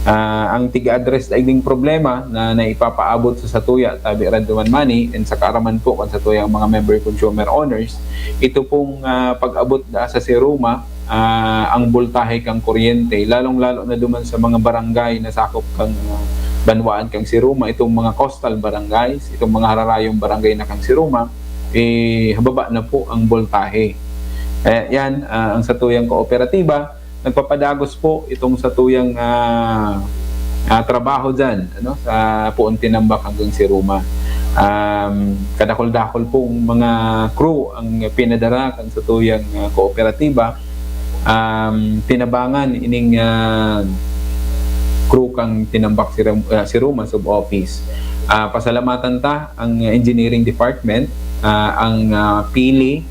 Ah, ang tig-address daig ning problema na naipapaabot sa satuya, tabi, Radyo One Money, and sa kaaraman po kan satuyang mga member consumer owners, ito pong, ah, pag-abot da sa Siruma, ah, ang boltahe kang kuryente, lalong-lalo na duman sa mga barangay na sakop kang, ah, banwaan kang Siruma, itong mga coastal barangays, itong mga hararayong barangay na kang Siruma, eh, hababa na po ang boltahe. Kaya yan, ah, ang satuyang kooperatiba, nagpapadagos po itong satuyang, ah, ah, trabaho diyan, ano, sa poon Tinambac hanggang Siruma. Um, kadakul-dakul pong mga crew ang pinadara kan satuyang, ah, kooperatiba. Um, tinabangan ining, ah, crew kan Tinambac Sirum-, ah, Siruma sub-office. Ah, pasalamatan ta ang engineering department, ah, ang, ah, Pili,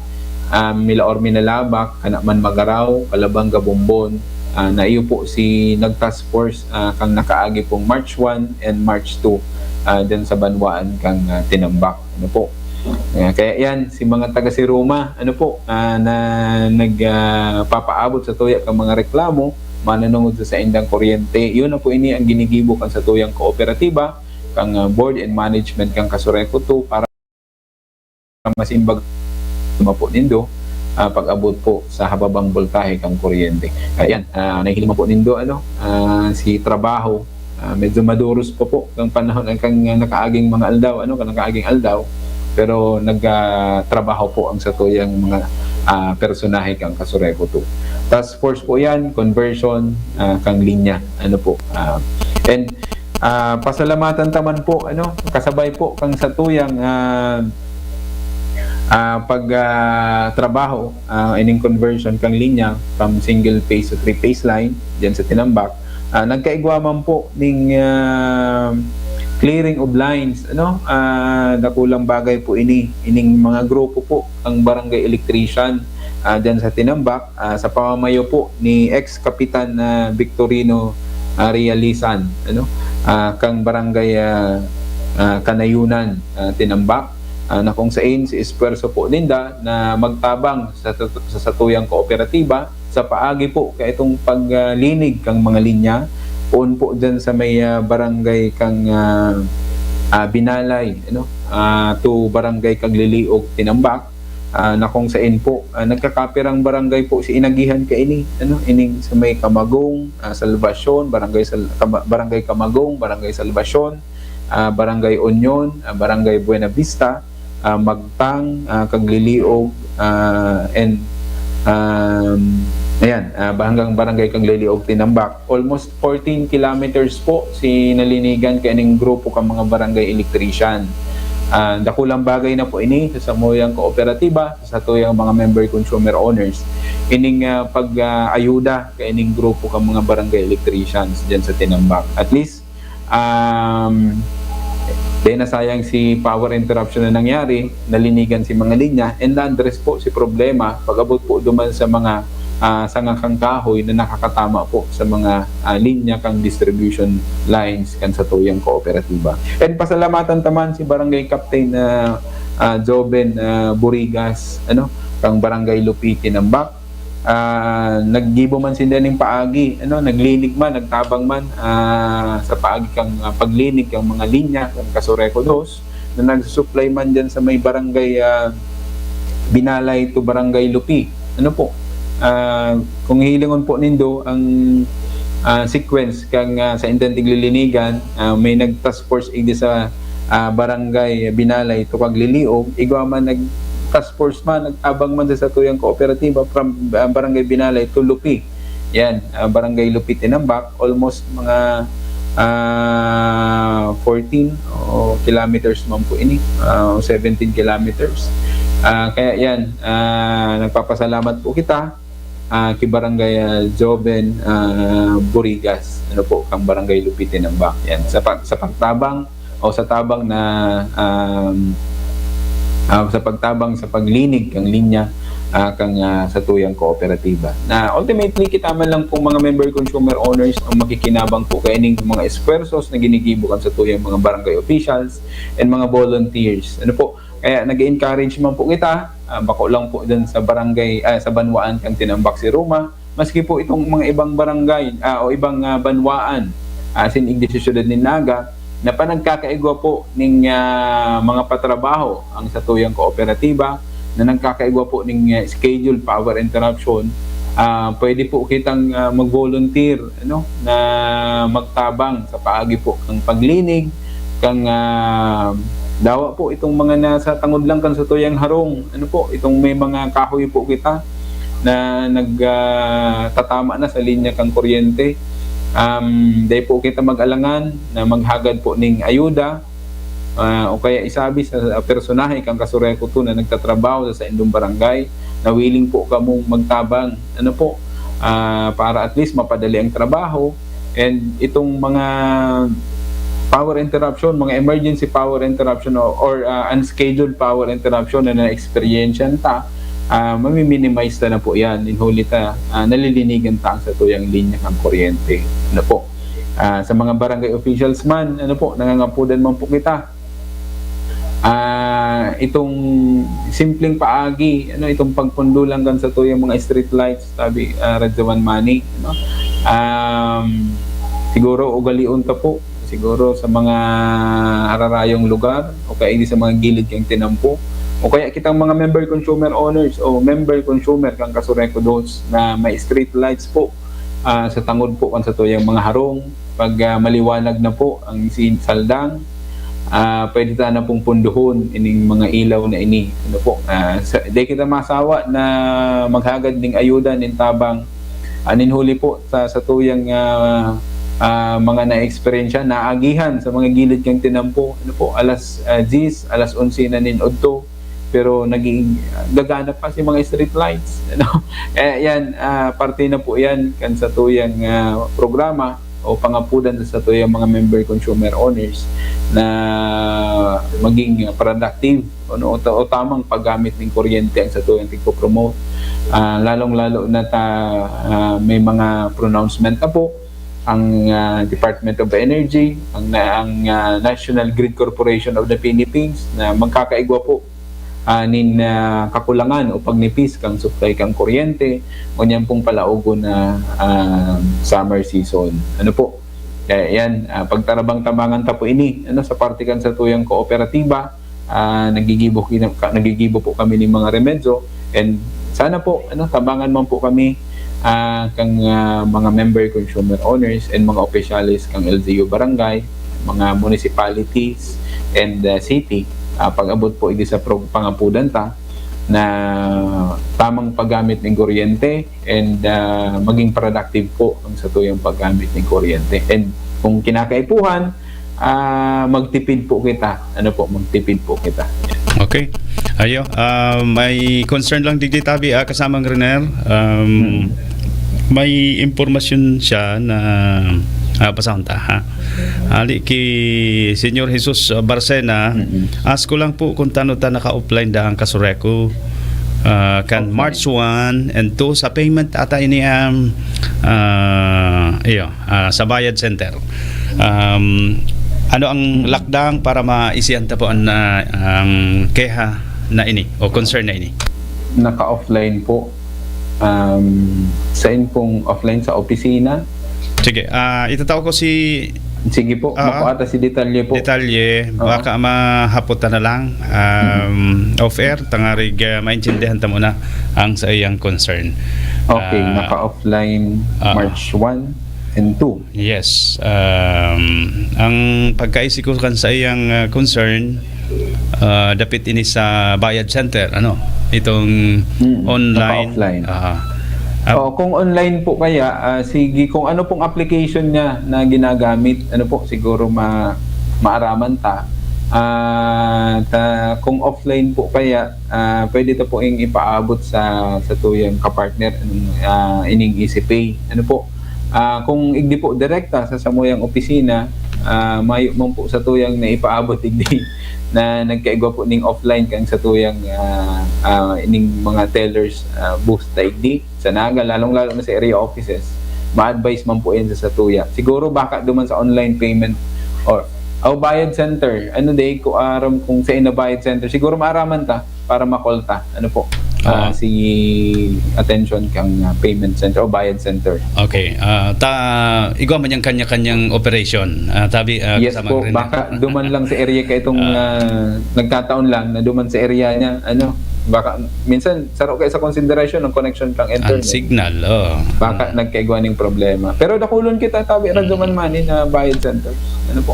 ah, Milaor Minalabac, Kanaman Magarao, Calabanga Bombon, ah, na iyo po si nag-task force, ah, kang nakaagi pong March one and March two, ah, dyan sa banwaan kang, ah, Tinambac. Ano po? Ah, kaya yan, si mga taga Siruma, ano po, ah, na nag, ah, papaabot sa tuya kang mga reklamo, mananungod sa saindang kuryente. Yun na po ini ang ginigibo kan satuyang kooperatiba, kang, ah, board and management kang Casureco two para masimbag po nindo, ah, pag-abot po sa hababang boltahe kang kuryente. Ayan, ah, nahihiling man po nindo, ano, ah, si trabaho, ah, medyo maduros pa po kang panahon, ang kang nakaaging mga aldaw, ano, kang nakaaging aldaw, pero nag, ah, trabaho po ang satuyang mga, ah, personahe kang Casureco two. Task force po yan, conversion, ah, kang linya, ano po. Ah, and, ah, pasalamatan ta man po, ano, kasabay po kang satuyang, ah, ah, pag, ah, trabaho, ah, ining conversion kang linya from single phase to three phase line diyan sa Tinambac. Ah, nagkaigwa man po ning, ah, clearing of lines, ano? Ah, dakulang bagay po ini, ining mga grupo po ang barangay electrician, ah, diyan sa Tinambac, ah, sa pamamayo po ni ex-kapitan na Victorino, ah, Realisan, ano? Ah, kang barangay, ah, ah, Kanayunan, ah, Tinambac, ah, na kung sain si espuwerso po ninda na magtabang sa, sa, sa satuyang kooperatiba sa paagi po kaitong paglinig kang mga linya, poon po diyan sa may, ah, barangay kang, ah, ah, Binalay, ano? Ah, to barangay kang Liliog, Tinambac, ah, na kung sain po, ah, nagkakapirang barangay po si inagihan kaini, ano? Ining sa may Kamagong, ah, Salvacion, barangay Sal-, Kama-, barangay Kamagong, barangay Salvacion, ah, barangay Union, ah, barangay Buena Vista, ah, Magtang, ah, kang Liliog, ah, and, um, ayan, ah, hanggang barangay kang Liliog, Tinambac. Almost fourteen kilometers po si nalinigan kaining grupo kang mga barangay electrician. Ah, dakulang bagay na po ini sa samuyang kooperatiba, sa satuyang mga member consumer owners, ining, ah, pag, ah, ayuda kaining grupo kang mga barangay electricians diyan sa Tinambac. At least, um, di na sayang si power interruption na nangyari, nalinigan si mga linya, and na-address po si problema, pag-abot po duman sa mga, ah, sanga kang kahoy na nakakatama po sa mga, ah, linya kang distribution lines kan satuyang kooperatiba. And pasalamatan ta man si Barangay Captain, ah, ah, Joven, ah, Burigas, ano, kang Barangay Lupi, Tinambac. Ah, naggibo man sinda ning paagi, ano, naglinig man, nagtabang man, ah, sa paagi kang, ah, paglinig kang mga linya, kang Casureco dos, na nagsusupply man diyan sa may barangay, ah, Binalay to Barangay Lupi. Ano po? Ah, kung hihilingon po nindo ang, ah, sequence kang, ah, sa indang tiglilinigan, ah, may nag-task force igdi sa, ah, Barangay Binalay to kag Liliog, igwa man nag-task force man, nagtabang man sa satuyang kooperatiba from, ah, Barangay Binalay to Lupi. Yan, ah, Barangay Lupi, Tinambac, almost mga, ah, fourteen o kilometers man po ini, ah, seventeen kilometers. Ah, kaya yan, ah, nagpapasalamat po kita, ah, kay Barangay, ah, Joven, ah, Burigas, ano po, kang Barangay Lupi, Tinambac. Yan, sa pag-, sa pagtabang o sa tabang na, um, ah, sa pagtabang sa paglinig kang linya, ah, kang, ah, satuyang kooperatiba. Na ultimately, kita man lang pong mga member consumer owners ang makikinabang po kaining mga esfuerzos na ginigibo kan satuyang mga barangay officials and mga volunteers. Ano po? Kaya nag-encourage man po kita, ah, bako lang po dyan sa barangay, ah, sa banwaan kang Tinambac, Siruma, maski po itong mga ibang barangay, ah, o ibang, ah, banwaan, ah, sin igdi sa siyudad nin Naga, na panagkakaigwa po ning, ah, mga patrabaho ang satuyang kooperatiba, na nagkakaigwa po ning, ah, scheduled power interruption, ah, pwede po kitang, ah, mag-volunteer, ano, na magtabang sa paagi po kang paglinig, kang, ah, dawa po itong mga nasa tangod lang kan satuyang harong, ano po, itong may mga kahoy po kita, na nag, ah, tatama na sa linya kan kuryente. Um, dai po kita mag-alangan na maghagad po ning ayuda, ah, o kaya isabi sa personahe kan Casureco two na nagtatrabaho sa saindong barangay na willing po kamong magtabang, ano po, ah, para at least mapadali ang trabaho. And itong mga power interruption, mga emergency power interruption o, or, ah, unscheduled power interruption na na-experience ta, ah, mami-minimize ta na po yan. In huli ta, ah, nalilinigan ta ang satuyang linya ng kuryente. Ano po? Ah, sa mga barangay officials man, ano po, nangangapudan man po kita. Ah, itong simpleng paagi, ano, itong pagpundo lang kan satuyang mga street lights, sabi, ah, Radyo One Money, ano? Um, siguro, ugalion ta po, siguro sa mga ararayong lugar, o kaya sa mga gilid kang tinampo, o kaya kitang mga member consumer owners o member consumer kang Casureco dos na may street lights po, ah, sa tangod po kan satuyang mga harong, pag, ah, maliwanag na po ang sin-, saldang, ah, pwede ta na pong punduhon ining mga ilaw na ini. Ano po, ah, sa, di kita masawa na maghagad ning ayuda, ning tabang, anin huli po sa satuyang, ah, ah, mga na-eksperyensya, naagihan sa mga gilid kang tinampo. Ano po, alas, ah, diyes, alas onse na nin udto, pero naging gagana pa si mga street lights, ano? Eh, yan, ah, parte na po yan kan satuyang, ah, programa o pangapudan sa satuyang mga member consumer owners na maging productive, ano, o ta-, o tamang paggamit ning kuryente ang satuyang tigpo-promote. Ah, lalong-lalo na ta, ah, may mga pronouncement na po ang, ah, Department of Energy, ang na-, ang, ah, National Grid Corporation of the Philippines na magkakaigwa po, ah, nin, ah, kakulangan o pagnipis kan supply kan kuryente, ngunyan pong palaogon na, ah, summer season. Ano po? Kaya yan, ah, pagtarabang-tabangan ta po ini, ano, sa parte kan satuyang kooperatiba, ah, nagigibo kina-, ka-, nagigibo po kami ning mga remedyo, and sana po, ano, tabangan man po kami, ah, kang, ah, mga member consumer owners and mga opisyales kang L G U barangay, mga municipalities and, ah, city, ah, pag-abot po idi sa pro-, pangapudan ta na tamang paggamit ng kuryente and, ah, maging productive po ang satuyang paggamit ng kuryente. And kung kinakaipuhan, ah, magtipid po kita. Ano po, magtipid po kita. Okay. Ayo, ah, may concern lang digdi tabi, ah, kasamang Riner. Um, Mm. May impormasyon siya na, ah, basahon ta, ha. Ali ki Senyor Jesus, ah, Barcena, Mm-mm. ask ko lang po kung tano ta naka-offline da ang Casureco, ah, kan Okay. March one and two sa payment ata ini, um, ah, iyo, ah, sa Bayad Center. Um, ano ang lakdang para maisihan ta po ang, ah, ang keha na ini o concern na ini? Naka-offline po. Um, sain pong offline? Sa opisina? Sige, ah, itatao ko si Sige po, Ah, makuha ta si detalye po. Detalye, Oo. Baka mahapot ta na lang, um, off-air, tangarig, ah, maintindihan ta muna ang sa iyang concern. Okay, Ah, naka-offline ah. March one and two. Yes. Um, ang pagkaisi ko kan sa iyang, ah, concern, ah, dapit ini sa Bayad Center, ano? Itong Mm, online. naka-offline. Ah, ah, Oh, kung online po kaya, ah, sige, kung ano pong application niya na ginagamit, ano po, siguro ma maaraman ta. Ah, ta, kung offline po kaya, ah, pwede ta po ing ipaabot sa, sa tuyang kapartner, ah, ining EasyPay. Ano po? Ah, kung igdi po direkta sa samuyang opisina, ah, mayo man po sa tuyang na ipaabot igdi na nagkaigwa po ning offline kang sa tuyang, ah, ah, ining mga tellers, ah, booth ta igdi sa Naga, lalong-lalo na sa area offices. Ma-advise man po yan sa satuya. Siguro baka duman sa online payment or o Bayad Center. Ano, di ko aram kung sa ina Bayad Center. Siguro maaraman ta para ma-call ta. Ano po? Ah, Oo. Si attention kang, ah, payment center o Bayad Center. Okay. Ah, ta igwa man yang kanya-kanyang operasyon. Ah, tabi, ah, Yes kasama po, rin. Baka duman lang sa area ka itong, ah, nagkataon lang na duman sa area niya, ano, baka minsan saro kayo sa consideration ng connection kang Ang internet. Signal, oh. Baka nagkaigwa ning problema. Pero dakulon kita, tabi, Radyo One Money na Bayad Center. Ano po?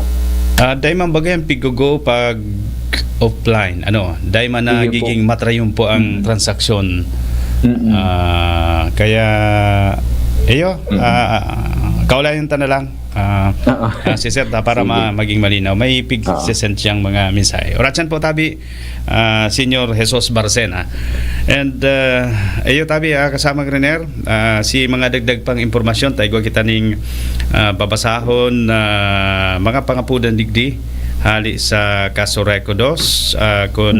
Ah, dai man bagay ang pigugo pag offline. Ano, dai man Sige po. nagiging matrayon po ang Mm. transaksyon. Mm-mm. Ah, kaya, iyo, Mm-mm. ah, kaulayan ta na lang. Ah, Oo. ah, si Sir, ah, para Sige. ma-, maging malinaw. May pig-, Oo. sisend siyang mga mensahe. Oratsan po, tabi, ah, Senyor Jesus Barcena. And, ah, iyo, tabi, ah, kasamang Renier, ah, si mga dagdag pang impormasyon, ta igwa kita ning, ah, babasahon na mga pangapudan digdi hali sa Casureco Dos, ah, kun,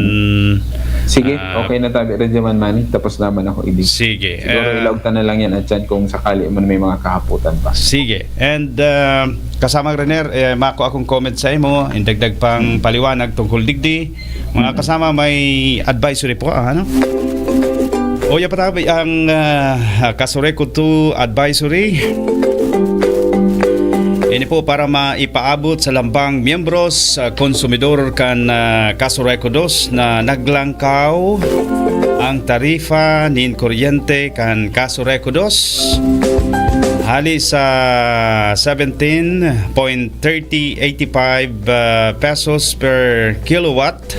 Sige, ah, okay na tabi, Radyo Man Manny. Tapos naman ako, Idi. Sige, Siguro ah, ilaog ta na lang yan at yan kung sakali man may mga kahaputan pa. Sige. And, ah, kasamang Renier, eh, mako akong comment sa imo, indagdag pang Hmm. paliwanag tungkol digdi. Mga Hmm. kasama, may advisory po, ah, ano? O, iya pa tabi ang, ah, Casureco two Advisory. Ini po para maipaabot sa lambang miyembros, ah, konsumidor kan, ah, Casureco Dos na naglangkaw ang tarifa nin kuryente kan Casureco Dos hali sa seventeen point thirty eighty five, ah, pesos per kilowatt.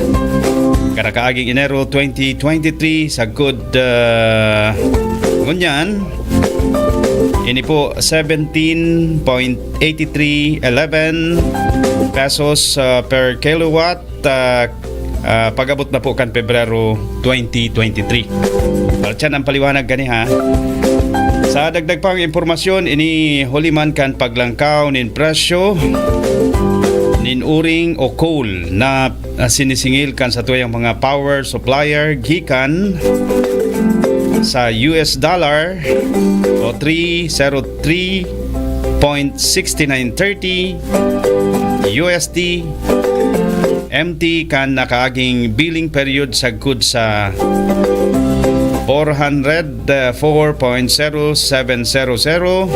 Karakaaging Enero twenty twenty-three, sagkod, ah, ngunyan, ini po, seventeen point eight three eleven pesos, ah, per kilowatt, ah, ah, pag-abot na po kan Pebrero twenty twenty-three. Pero tiyan ang paliwanag gani, ha. Sa dagdag pang impormasyon, ini huli man kan paglangkaw nin presyo nin uring o coal na, ah, sinisingil kan satuyang mga power supplier gikan sa U S dollar o three zero three point six nine thirty U S D M T kan nakaaging billing period sagkod sa four hundred four point zero seven zero zero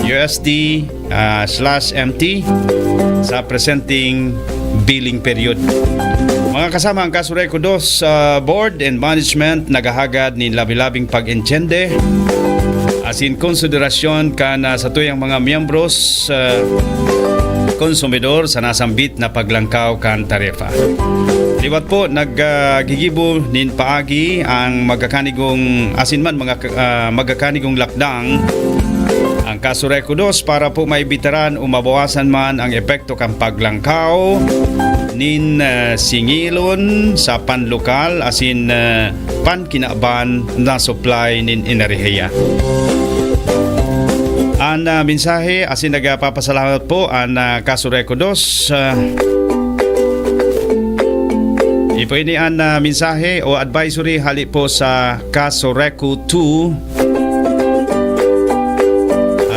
U S D, ah, slash M T sa presenting billing period. Mga kasama, ang Casureco Dos, ah, Board and Management naghahagad nin labi-labing pag-intiende asin konsiderasyon kan, ah, satuyang mga miyembros, ah, konsumidor sa nasambit na paglangkaw kan tarifa. Liwat po, nag, ah, gigibo nin paagi ang magkakanigong, asin man mga ka-, ah, magkakanigong lakdang ang Casureco Dos para po maibitaran o mabawasan man ang epekto kan paglangkaw nin, ah, singilon sa panlokal asin, ah, pankinaban na supply nin enerhiya. An, ah, mensahe asin nagpapasalamat po an, ah, Casureco Dos, ah, ipo ini an, ah, mensahe o advisory hali po sa Casureco two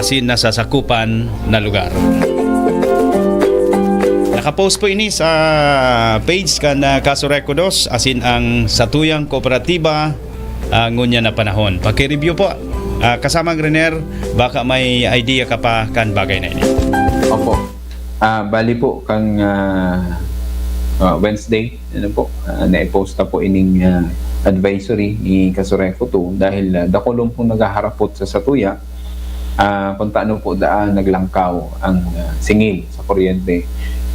asin nasasakupan na lugar. Nakapost po ini sa page kan, ah, Casureco Dos asin ang satuyang kooperatiba, ah, ngunyan na panahon. Paki-review po. Ah, kasamang Renier, baka may idea ka pa kan bagay na ini. Opo. Ah, bali po, kang, ah, ah, Wednesday, ano po, ah, naipost na po ining, ah, advisory ni Casureco two dahil, ah, dakulon pong naghaharapot sa satuya, ah, kung taano po daan naglangkaw ang, ah, singil sa kuryente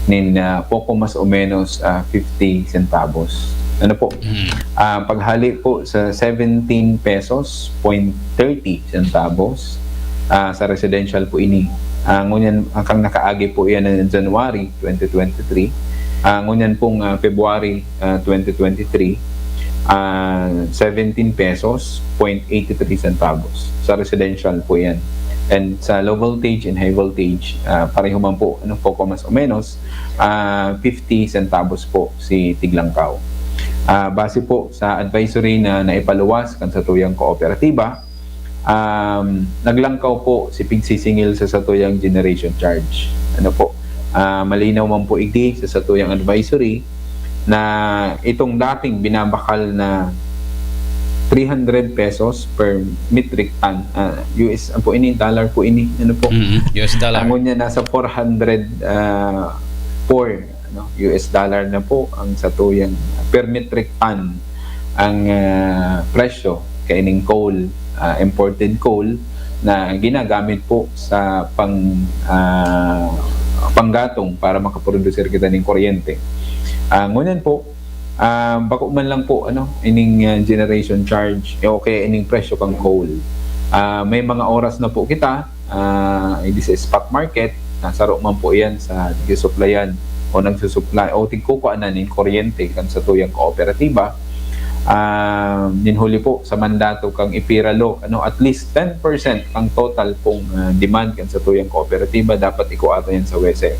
nin, ah, poko mas o menos, ah, fifty centavos. Ano po? Mm. Ah, paghali po sa seventeen pesos point thirty centavos, ah, sa residential po ini. Ah, ngunyan, ang kang nakaagi po iyan ng January twenty twenty-three. Ah, ngunyan pong, ah, February, ah, twenty twenty-three, ah, seventeen pesos point eighty three centavos. Sa residential po yan. And sa low voltage and high voltage, ah, pareho man po, ano, poko mas o menos, ah, fifty centavos po si tiglangkaw. Ah, base po sa advisory na naipaluwas kan satuyang kooperatiba, um, naglangkaw po si pigsisingil sa satuyang generation charge. Ano po? Ah, malinaw man po igdi sa satuyang advisory na itong dating binabakal na three hundred pesos per metric ton, ah, U S po ini, dollar po ini, ano po? Mm, U S dollar. Ang unya nasa four hundred, ah, four, ano, U S dollar na po ang satuyang per metric ton ang, ah, presyo kaining coal, ah, imported coal na ginagamit po sa pang, ah, panggatong para makaprodusir kita ning kuryente. Ah, ngunyan po, Ah, bako man lang po, ano, ining, ah, generation charge, eh, o kaya ining presyo kang coal. Ah, may mga oras na po kita, ah, ini sa spot market, nasaro man po iyan sa nagsusuplayan o nagsusuplay o tigkukua na nin kuryente kan satuyang kooperatiba. Ah, nin huli po sa mandato kang EPIRA Law, ano, at least ten percent ang total pong, ah, demand kan satuyang kooperatiba dapat ikua ta yan sa WESM.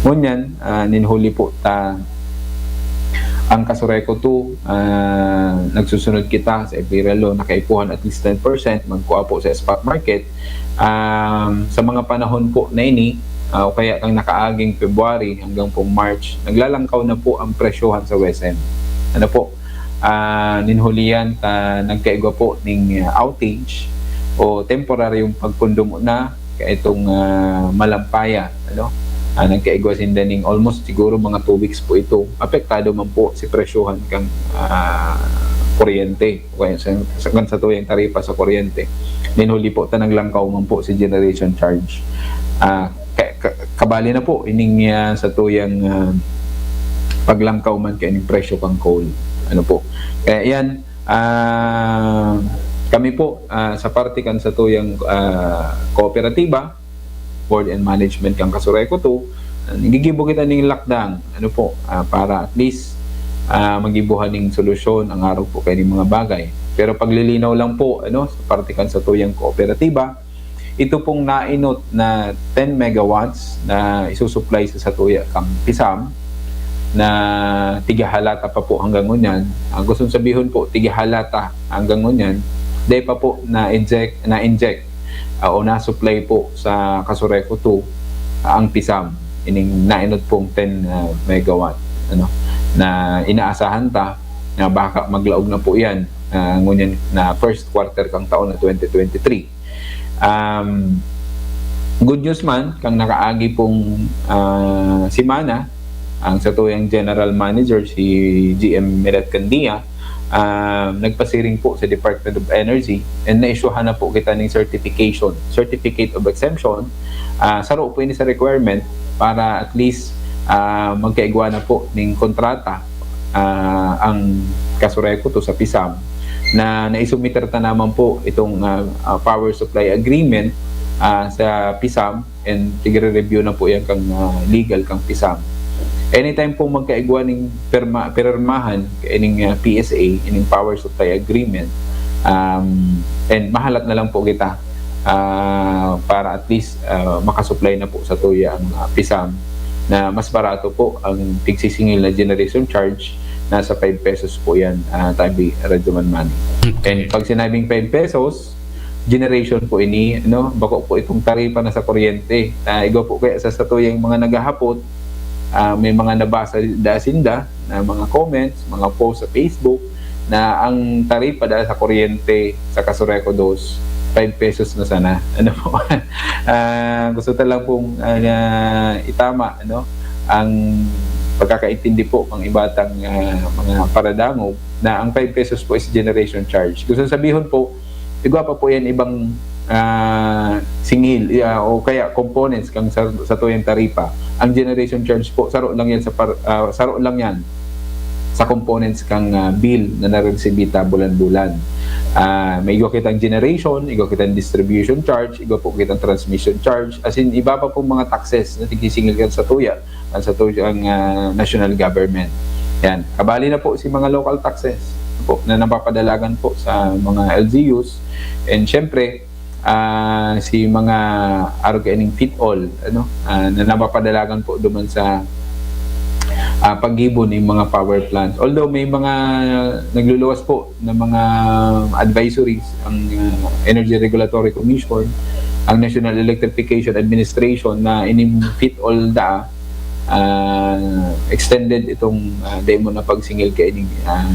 Ngunyan, ah, nin huli po ta ang Kasureco two, ah, nagsusunod kita sa EPIRA Law na kaipuhan at least ten percent, magkua po sa spot market. Um, sa mga panahon po na ini, ah, o kaya kang nakaaging February hanggang pong March, naglalangkaw na po ang presyohan sa WESM. Ano po, ah, nin huli yan ta nagkaigwa po ning, ah, outage o temporaryong pagkondomo na kaitong, ah, Malampaya, ano? Ah, nagkaigwa sinda ning almost siguro mga two weeks po ito. Apektado man po si presyohan kang, ah, kuryente o kaya sa, sa, kan satuyang taripa sa kuryente. Nin huli po ta naglangkaw man po si generation charge. Ah, ka, ka, kabali na po ining, ah, satuyang, ah, paglangkaw man kaining presyo kang coal. Ano po? Kaya yan, ah, kami po, ah, sa parte kan satuyang, ah, kooperatiba, board and management kan Kasureco two, ah, nagigibo kita ning lakdang, ano po, ah, para at least, ah, magibohan ning solusyon ang arog po kaining mga bagay. Pero paglilinaw lang po, ano, sa parte kan satuyang kooperatiba, ito pong nainot na ten megawatts na isusupply sa satuya kang Pisam, na tigahalata pa po hanggang ngunyan. Ang gustong sabihon po, tigahalata hanggang ngunyan, dai pa po na-inject, na-inject, ah, o na-supply po sa Kasureco two, ah, ang Pisam, ining nainot pong ten, ah, megawatt, ano, na inaasahan ta na baka maglaog na po yan, ah, ngunyan na first quarter kang taon na twenty twenty-three. Um, good news man, kang nakaagi pong, ah, semana, ang satuyang general manager, si G M Miret Candia, ah, nagpasiring po sa Department of Energy and na-issuehan na po kita ning certification, certificate of exemption. Ah, saro po ini sa requirement para at least, ah, magkaigwa na po ning kontrata, ah, ang Kasureco two sa Pisam na naisubmitter ta naman po itong, ah, ah, power supply agreement, ah, sa Pisam, and tigre-review na po yan kang, ah, legal kang Pisam. Anytime po magkaigwa ning pirma, pirmahan ining, ah, P S A, ining power supply agreement, um, and mahalat na lang po kita, ah, para at least, ah, makasupply na po satuya ang, ah, Pisam na mas barato po ang tigsisingil na generation charge, nasa five pesos po yan, ah, tabi Radyo Man Manny. And pag sinabing five pesos, generation po ini, no? Bako po itong taripa na sa kuryente. Ah, igwa po kaya sa satuyang mga naghahapot, ah, may mga nabasa da sinda na mga comments, mga post sa Facebook na ang taripa da sa kuryente sa Kasureco dos, five pesos na sana. Ano po? Ah, gusto ta lang pong, ah, itama, ano, ang pagkakaintindi po ng iba tang, ah, mga paradangog na ang five pesos po is generation charge. Gusto sabihon po, igwa pa po yan ibang, ah, singil, ah, o kaya components kang sa, satuyang taripa. Ang generation charge po, saro lang yan sa par, ah, saro lang yan sa components kang, ah, bill na naresibita bulan-bulan. Ah, may igwa kitang generation, igwa kitang distribution charge, igwa po kitang transmission charge, as in, iba pa pong mga taxes na tigisingil kan satuya, kan satuyang, ah, national government. Yan. Kabali na po si mga local taxes po na napapadalagan po sa mga L G Us. And syempre, ah, si mga arog kaining fit-all, ano, ah, na napapadalagan po duman sa, ah, paggibo ning mga power plant. Although may mga nagluluwas po na mga advisories ang, ah, Energy Regulatory Commission, ang National Electrification Administration na ining fit-all da, ah, extended itong, ah, demo na pagsingil kaining, ah,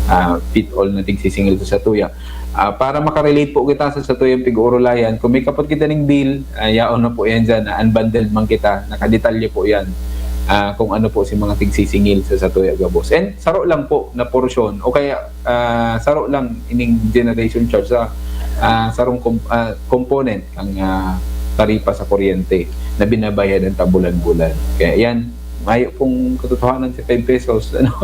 ah, fit-all na tigsisingil sa satuya. Ah, para makarelate po kita sa satuyang pig-uurulayan, kung may kapot kita ning bill, ah, yaon na po yan dyan, na unbundled man kita, nakadetalye po yan, ah, kung ano po si mga tigsisingil sa satuya gabos. And saro lang po na porsyon, o kaya, ah, saro lang ining generation charge sa, ah, sarong kom-, ah, component ang, ah, taripa sa kuryente na binabayadan ta bulan-bulan. Kaya yan, Mayo pong katotohanan si five pesos, ano?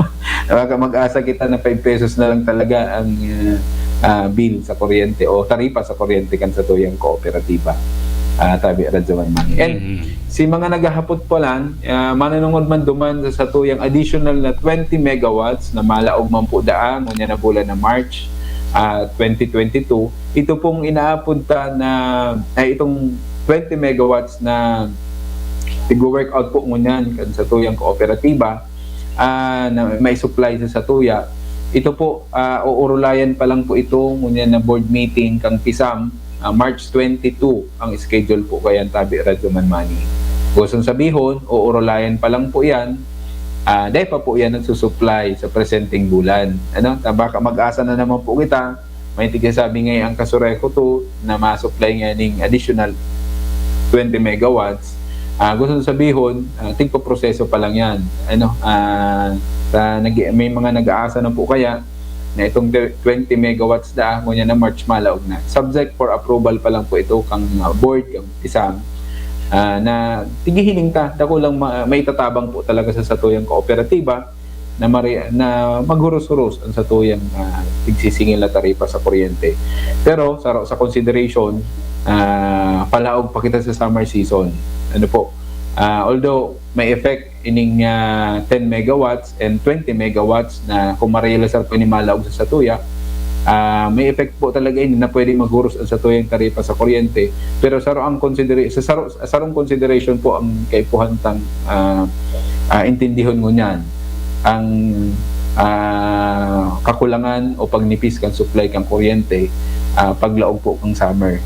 Baka mag-asa kita na five pesos na lang talaga ang, ah, ah, bill sa kuryente o taripa sa kuryente kan satuyang kooperatiba. Ah, tabi, Radyo Man Mani. And Mm. si mga naghahapot pa lang, ah, mananungod man duman sa satuyang additional na twenty megawatts na malaog man po daan, ngunyan na bulan na March, ah, twenty twenty-two, ito pong inaapod ta na, ay, itong twenty megawatts na tigwo-work out po ngunyan kan satuyang kooperatiba, ah, na may supply sa satuya. Ito po, ah, uurulayan pa lang po ito ngunyan na board meeting kang pisam, ah, March twenty-two ang schedule po kayan, tabi, Radyo Man Mani. Gustong sabihon, uurulayan pa lang po yan, ah, dahil pa po yan nagsusupply sa presenteng bulan. Ano? Ta-, baka mag-asa na naman po kita, may tigsasabi ngayon ang Kasureco two na ma-supply nga ning additional twenty megawatts. Ah, gustong sabihon, ah, tigpaproseso pa lang yan. Ano? Ah, sa nag-, may mga nag-aasa na po kaya na itong twenty megawatts na, ngunyan na March, malaog na. Subject for approval pa lang po ito kang, ah, board, kang pisam, ah, na tighihiling ta, dako lang ma-, maitatabang po talaga sa satuyang kooperatiba na mari-, na maghuros-huros ang satuyang, ah, tigsisingil na taripa sa kuryente. Pero sa, sa consideration, ah, palaog pa kita sa summer season. Ano po? Ah, although may effect ining, ah, ten megawatts and twenty megawatts na kung ma-realizar po ini malaog sa satuya, ah, may effect po talaga ini na pwede maghuros ang satuyang taripa sa kuryente. Pero saro ang considera-, sa saro, sarong consideration po ang kaipuhan tang, ah, ah, intindihon ngunyan. Ang, ah, kakulangan o pagnipis kan supply kan kuryente, ah, paglaog po kan summer.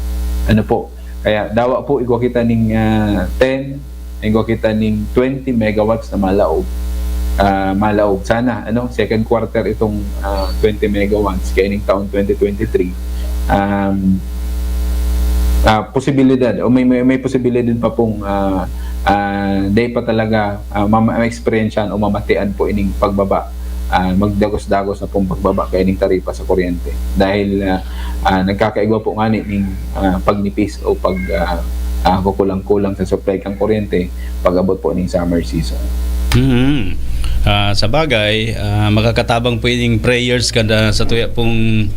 Ano po? Kaya dawa po, igwa kita ning, ah, ten, igwa kita ning twenty megawatts na malaog. Ah, malaog. Sana, ano, second quarter itong, ah, twenty megawatts kaya ning taon twenty twenty-three. Um, ah, posibilidad, o may, may, may posibilidad pa pong, ah, ah, day pa talaga, ah, mama-, ma-eksperyensyahan o mamatian po ining pagbaba, ah, magdagos-dagos na pong pagbaba kaya ning taripa sa kuryente. Dahil, ah, ah, nagkakaigwa po ngani ning, ah, pagnipis o pag, ah, ah, kukulang-kulang sa supply kan kuryente pag-abot po ning summer season. Mhm. Ah, sa bagay, ah, makakatabang po ining prayers kada satuya pong,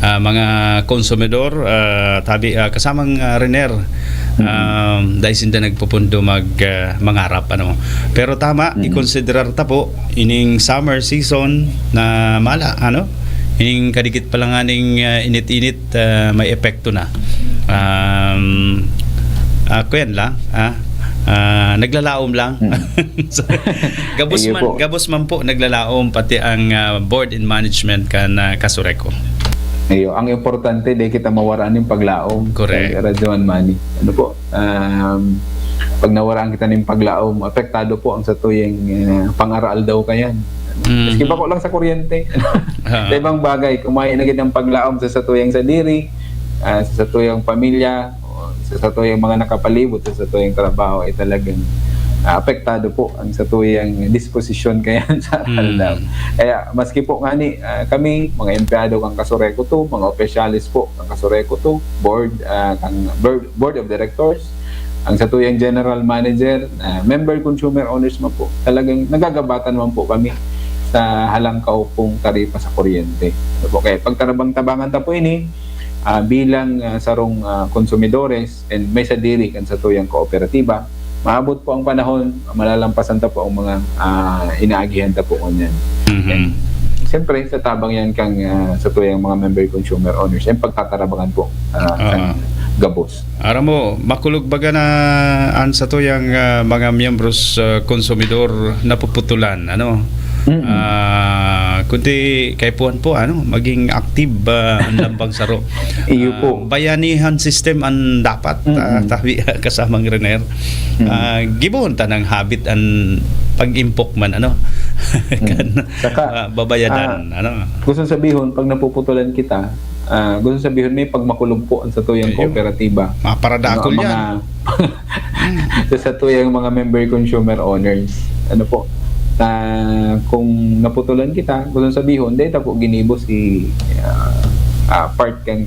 ah, mga konsumidor, ah, tabi, ah, kasamang, ah, Rener, Mhm. um, dahil sinda nagpupundo mag, ah, mangarap, ano. Pero tama, Mhm. ikonsiderar ta po ining summer season na mala, ano? Ining kadikit pa lang aning, ah, init-init, ah, may epekto na. Um, ah, kuyan lang, ah, ah, naglalaom lang. Mm. So, gabos Iyo man, po. gabos man po naglalaom, pati ang, ah, board and management kan, ah, Kasureco. Iyo, ang importante, di kita mawara ning paglaom. Correct. Kay Radyo Man Mani. Ano po? Um, pag nawaraan kita ning paglaom, apektado po ang satuyang, ah, pang-araaldaw kayan. Mm. Maski bako lang sa kuryente. Ah. Sa ibang bagay, kung may nagitang paglaom sa satuyang sadiri, ah, sa satuyang pamilya, o sa satuyang mga nakapalibot, sa satuyang trabaho, ay talagang, ah, apektado po ang satuyang disposisyon kayan sa Mm. aldaw. Kaya maski po ngani, ah, kami, mga empleyado kang Kasureco two, mga opisyales po kang Kasureco two, board, ah, kang board, board of directors, ang satuyang general manager, ah, member consumer owners man po, talagang nagagabatan man po kami sa halangkaw pong taripa sa kuryente. Ano po, kaya pagtarabang-tabangan ta po ini, ah, bilang, ah, sarong, ah, konsumidores and may sadiri kan satuyang kooperatiba, maabot po ang panahon, malalampasan ta po ang mga, ah, inaagihan ta po ngunyan. Mhm. And, siyempre, sa tabang yan kang, ah, satuyang mga member consumer owners, and pagtatarabangan po, ah, Ah. kan gabos. Aram mo, makulog baga na an satuyang, ah, mga miyembros, ah, konsumidor napuputulan, ano? Mm. Ah, kundi kaipuhan po, ano, maging active, ah, an lambang saro. Iyo Ah, po. Bayanihan system an dapat, Mm. ah, tabi, kasamang Rener. Mm. Ah, gibohon ta ng habit an pag-impok man, ano? Mm. Kan, Saka, ah, babayadan, ah, ano? Gusto sabihon, pag napuputulan kita, ah, gusto sabihon, may pagmakulog po ang satuyang Ayun. kooperatiba. Maparadakol Ano, ang yan. mga sa satuyang mga member consumer owners. Ano po? Na kung naputulan kita, gusto sabihon, dahil ta po ginibo si, ah, ah, part kan,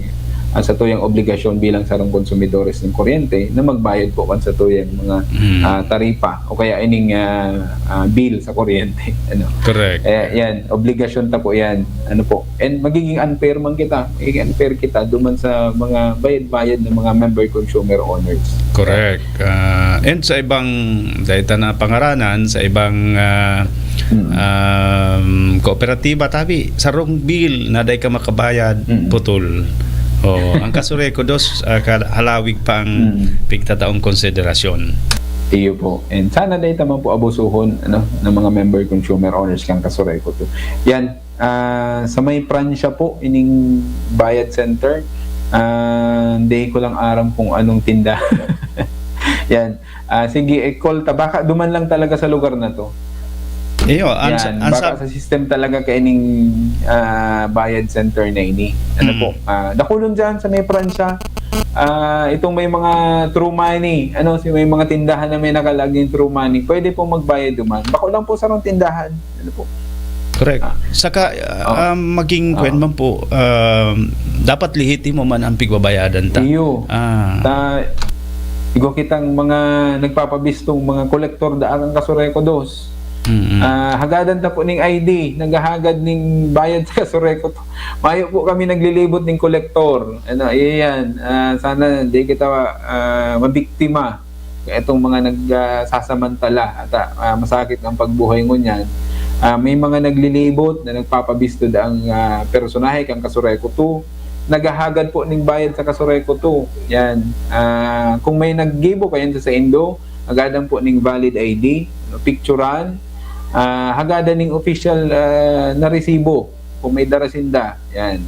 ah, satuyang obligasyon bilang sarong konsumidores ng kuryente na magbayad po kan satuyang mga, Mm. ah, taripa o kaya ining, ah, ah, bill sa kuryente, ano. Correct. Eh, yan, obligasyon ta po yan. Ano po? And magiging unfair man kita, magiging unfair kita duman sa mga bayad-bayad na mga member consumer owners. Correct. Ah, and sa ibang, dahil ta na pangaranan, sa ibang, ah, Mm. um, kooperatiba, tabi, sarong bill na dai ka makabayad, Mm. putol. Oh, ang Kasureco dos, ah, ka-, halawig pa ang Mm. pigtataong konsiderasyon. Iyo po. And sana dai ta man po abusuhon, ano, ng mga member consumer owners kan Kasureco two. Yan, ah, sa may Pransya po, ining bayad center, ah, hindi ko lang aram kung anong tinda. Yan. Ah, sige, i-call ta. Baka duman lang talaga sa lugar na to. Iyo, ang sa, Yan, ang baka sa sa system talaga kaining, ah, bayad center na ini. Ano Mm. po? Ah, dakulon dyan sa may Pransya. Ah, itong may mga True Money, ano, si may mga tindahan na may nakalaging True Money, pwede po magbayad duman. Bako lang po sarong tindahan. Ano po? Correct. Ah. Saka, ah, Oo. um, maging Oo. kwan man po, um, dapat lehitimo man ang pigbabayadan ta. Iyo. Ah. Ta, igwa kitang mga nagpapabistong mga kolektor daan kan Kasureco dos. Mm-mm. Ah, hagadan ta po ning I D, naghahagad ning bayad sa Kasureco two. Mayo po kami naglilibot ning kolektor. Ano, iyan. Ah, sana di kita, ah, mabiktima. Itong mga nag, ah, sasamantala at, ah, masakit ang pagbuhay ngunyan. Ah, may mga naglilibot na nagpapabisto daang, ah, personahe kan Kasureco two. Naghahagad po ning bayad sa Kasureco two. Yan. Ah, kung may naggibo kayan sa saindo, hagadan po ning valid I D, no, picturan, ah, hagadan ning official, ah, na resibo kung may dara sinda. Yan.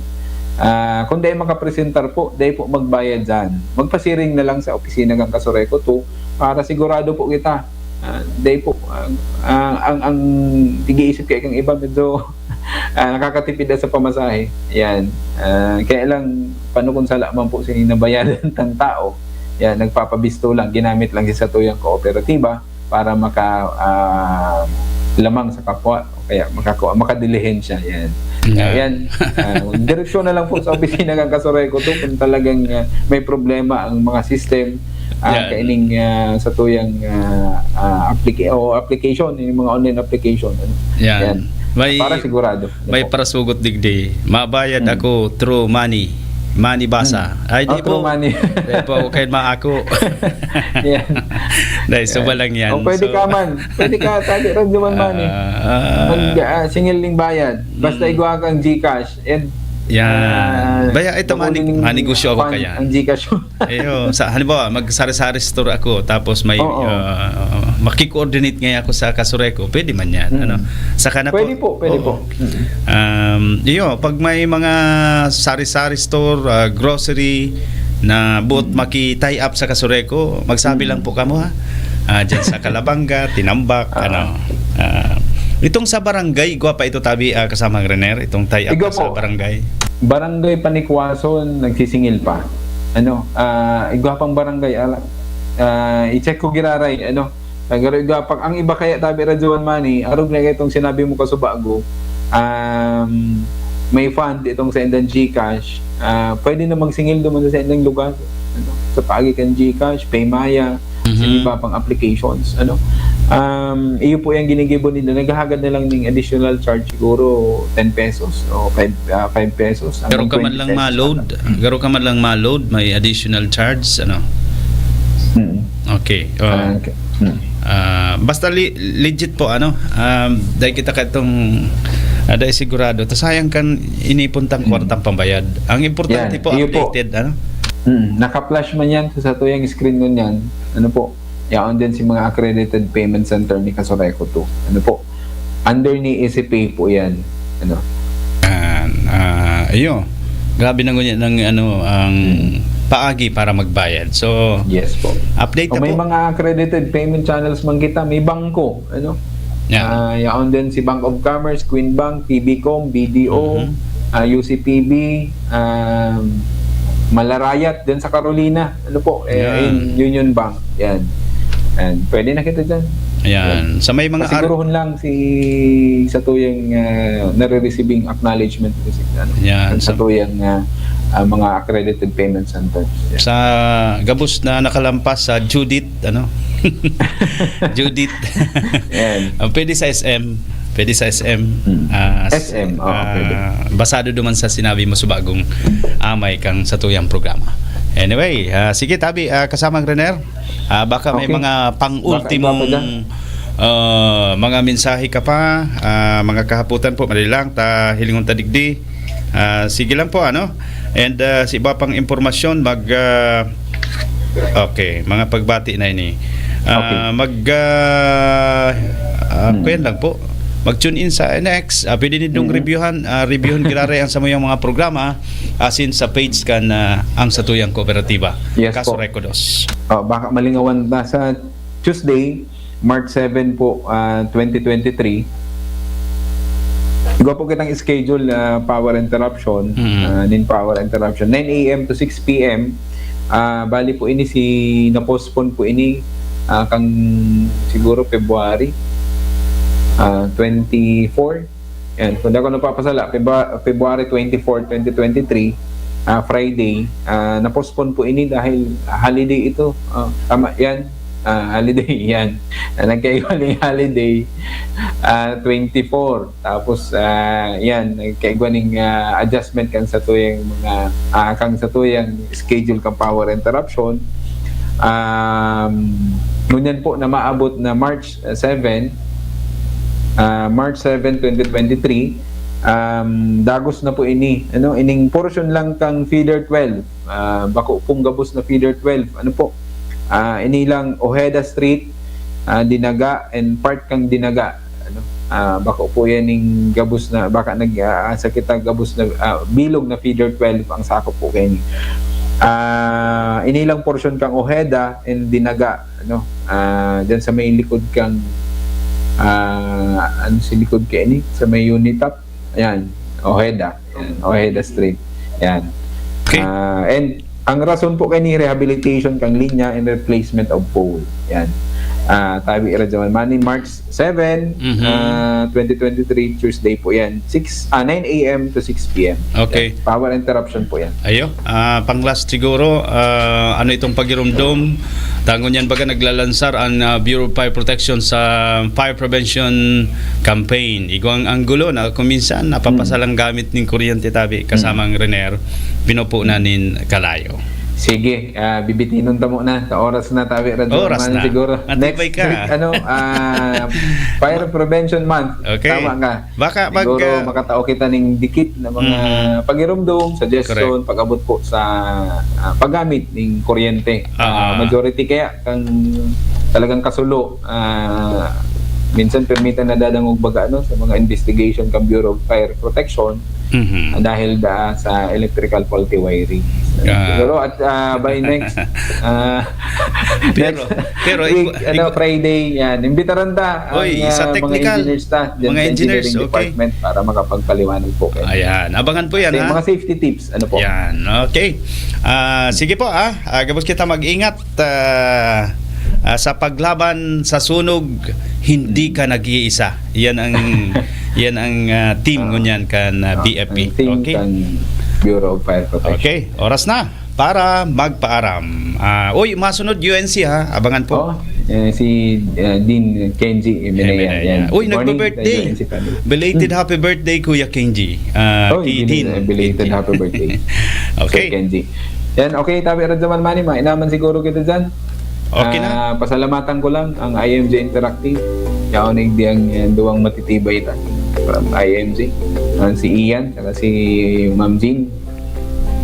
Ah, kung dai makapresentar po, dai po magbayad dyan. Magpasiring na lang sa opisina kan Kasureco two para sigurado po kita. Ah, dai po, ah, ah, ang, ang tig-iisip kay kang iba medyo, ah, nakakatipid na sa pamasahe. Yan. Ah, kaya lang, paano kung sala man po si nabayadan tang tao? Yan, nagpapabisto lang, ginamit lang sa satuyang kooperatiba para maka, ah, lamang sa kapwa o kaya makakuha, makadilihensya. Yan. Yan. Yan. Ah, direksyon na lang po sa opisina kan Kasureco two kung talagang, ah, may problema ang mga system, ah, Yan. kaining, ah, satuyang, ah, ah, applica-, o application, yung mga online application. Ano? Yan. Yan. May, Para sigurado. may Opo. parasugot digdi. Mabayad Hmm. ako through money. Money basa. Hmm. Ay, di Oh, through po. money. Di po ako kayo maako. Yan. Dahil suba Yan. lang yan. O, pwede So, ka man. Pwede ka, tabi rin naman money. Ah, ah. Mag, ah, singil ning bayad. Basta Mm. igwa kang GCash. And, Yan. ah, Baya, ito, mani-, makukunin manegosyo ako fund kaya. ang GCash mo. Ayo, sa, halimbawa, mag-sari-sari store ako, tapos may, Oo. ah, maki-coordinate ngayon ako sa Kasureco, pwede man yan, Mm. ano? Saka na Pwede po, pwede Oo. po. Mm. Um, iyo, pag may mga sari-sari store, ah, grocery, na boot Mm. maki-tie up sa Kasureco, magsabi Mm. lang po kamo, ha? Ah, dyan sa Calabanga, Tinambac, Ah. ano. Ah, itong sa barangay, igwa pa ito tabi, ah, kasamang Rener, itong tie up Igwa sa po. barangay. Barangay Panikwason, nagsisingil pa. Ano, ah, igwa pang barangay, ala, ah, i-check ko giraray, ano, nagaro igwa pang, ang iba kaya tabi Radyo One Money, arog na itong sinabi mo kasubago, um, may fund itong sa indang GCash, ah, pwede na magsingil duman sa indang lugar. Ano, sa paagi kan GCash, Paymaya, Mhm. sa iba pang applications, ano. Um, iyo po yung ginigibo nila. Naghahagad na lang ng additional charge, siguro ten pesos o five, ah, five pesos Pero hanggang ka man twenty lang pesos ma-load, ata. Pero ka man lang ma-load, may additional charge, ano? Mm. Okay. Oh. Ah, okay. Mm. Ah, basta li-, legit po, ano, um, dahil kita katong, ah, dahil sigurado, ta sayang kan inipon tang Mm. kwartang pambayad. Ang importante Yan, po, iyo po. updated, ano? Mm, naka-flash man yan sa, sa tuyang screen ngunyan. Ano po? Yaon din si mga accredited payment center ni Kasureco two. Ano po? Under ni E C P po yan. Ano? Yan. Ah, iyo. Grabe na ngunyan ang, ano, ang Mm. paagi para magbayad. So, Yes po. update O na may po. mga accredited payment channels man kita, may bangko, ano? Yan. Ah, yaon din si Bank of Commerce, Queen Bank, T B Com, B D O, Mhm. ah, U C P B, um, Malarayat, din sa Carolina. Ano po? Eh, Yan. in Union Bank. Yan. And pwede na kita dyan. Yan. Yan. Sa may mga ar- Pasiguruhon lang si, sa tuyang, ah, nare-receiving acknowledgement receipt, ano? Yan. Sa Sa tuyang, ah, ah, mga accredited payment centers. Yeah. Sa gabos na nakalampas sa Judith, ano? Judith. Yan. Ah, pwede sa S M. Pwede sa S M. Hmm. Ah, s- S M, oo, ah, pwede. Basado duman sa sinabi mo sa bagong amay kang satuyang programa. Anyway, ah, sige, tabi, ah, kasamang Rener. Ah, baka may Okay. mga Baka pang-ultimong, iba pa dyan. ah, mga mensahe ka pa, ah, mga kahapotan po, madali lang, ta hilingon ta digdi. Ah, sige lang po, ano? And, ah, sa iba pang impormasyon, mag, ah, okay, mga pagbati na ini. Ah, Okay. mag, ah, ah, Hmm. kuyan lang po. Mag-tune in sa N X. Ah, pwede nindong Hmm. reviewhan, ah, reviewhan giraray ang samuyang mga programa asin sa page kan, ah, ang satuyang kooperatiba. Yes Kaso po. Rekodos. Oh, baka malingawan na sa Tuesday, March seven po, ah, twenty twenty-three. Igwa po kitang schedule, ah, power interruption, Mm. ah, nin power interruption, nine a m to six p m. Ah, bali po ini si, na-postpone po ini, ah, kang siguro February, ah, twenty-four. Yan, kung di ako napapasala, Febra-, February twenty-four, twenty twenty-three, ah, Friday, ah, na-postpone po ini dahil holiday ito. Ah, tama yan. Ah, holiday yan. Ah, nagkaiba na yung holiday, ah, twenty-four. Tapos, ah, yan, nagkaigwa ning, ah, adjustment kan satuyang mga, ah, kang satuyang schedule kan power interruption. Um, ngunyan po na maabot na March, ah, seven, ah, March seven, twenty twenty-three, um, dagos na po ini, ano, ining portion lang kang feeder twelve. Ah, bako pong gabos na feeder twelve. Ano po? Ah, ini lang Ojeda Street, ah, Dinaga, and part kang Dinaga. Ano? Ah, bako po yan ning gabos na, baka nag, ah, sa kita gabos na, ah, bilog na feeder twelve ang sakop po kaini. Ah, ini lang portion kang Ojeda and Dinaga, ano? Ah, dyan sa may likod kang, ah, ano, sa likod kaini, sa may Unitop. Ayan, Ojeda. Ayan, Ojeda Street. Ayan. Okay. Ah, and ang rason po kaini, rehabilitation kang linya and replacement of pole. Ayan. Ah, tabi, Radyo Man Money, March seven, Mhm. ah, twenty twenty-three, Tuesday po yan. Six, ah, nine a m to six p m. Okay. Yan. Power interruption po yan. Ayo, ah, pang last siguro, ah, ano itong pagirumdom? Tangon yan baga naglalansar ang, ah, Bureau of Fire Protection sa fire prevention campaign. Igwang anggulo na kung minsan napapasalang Hmm. gamit ning kuryente tabi, Hmm. kasamang Rener, binupo na nin kalayo. Sige, ah, bibitinon ta muna. Sa oras na tabi, Radyo Oras Man, na. Siguro. Matibay Next ka. week, ano, ah, Fire Prevention Month. Okay. Tama ka. Baka mag, Siguro ah, makatao kita ning dikit na mga Mhm. pagirumdom, suggestion, Correct. pag-abot po sa, ah, paggamit ning kuryente. Ah, Ah. majority kaya kang talagang kasulo, ah, minsan permitan na dadangog baga, ano, sa mga investigation kang Bureau of Fire Protection, Mhm. ah, dahil da sa electrical faulty wiring. Ah. Siguro at, ah, by next, ah, Pero, next pero week, iku-, ano, iku- Friday, yan. Imbitaran ta ang, Oy, sa ah, mga technical, engineers ta, dyan mga sa engineers, engineering okay. department para makapagpaliwanag po kayo. Ayan, abangan po yan, Sa ha? mga safety tips, ano po? Yan, okay. Ah, sige po, ah. Ah, gabos kita mag-ingat, ah, ah, sa paglaban sa sunog, hindi ka nag-iisa. Yan ang, yan ang, ah, team Ah. ngunyan kan, ah, Ah, B F P. ang team Okay. kan Bureau of Fire Protection. Okay, oras na para magpaaram. Ah, uy, masunod U N C ha, abangan po. Oh, eh, si, ah, Dean Kenji Jimenea, Jimenea, yan. yan. Uy, Good morning, nagbe-birthday. U N C family. Belated Hmm. happy birthday, Kuya Kenji. Ah, Oy, Ki-, Dean, Dean, eh, belated Kenji. happy birthday. Okay. Sir Kenji. Yan, okay, tabi, Radyo Man Money, mainaman siguro kita dyan. Okay na. Ah, pasalamatan ko lang ang I M J Interactive. Yaon na yung diyang, eh, duwang matitibay ta from I M J. Ah, si Ian, saka si Ma'am Jean.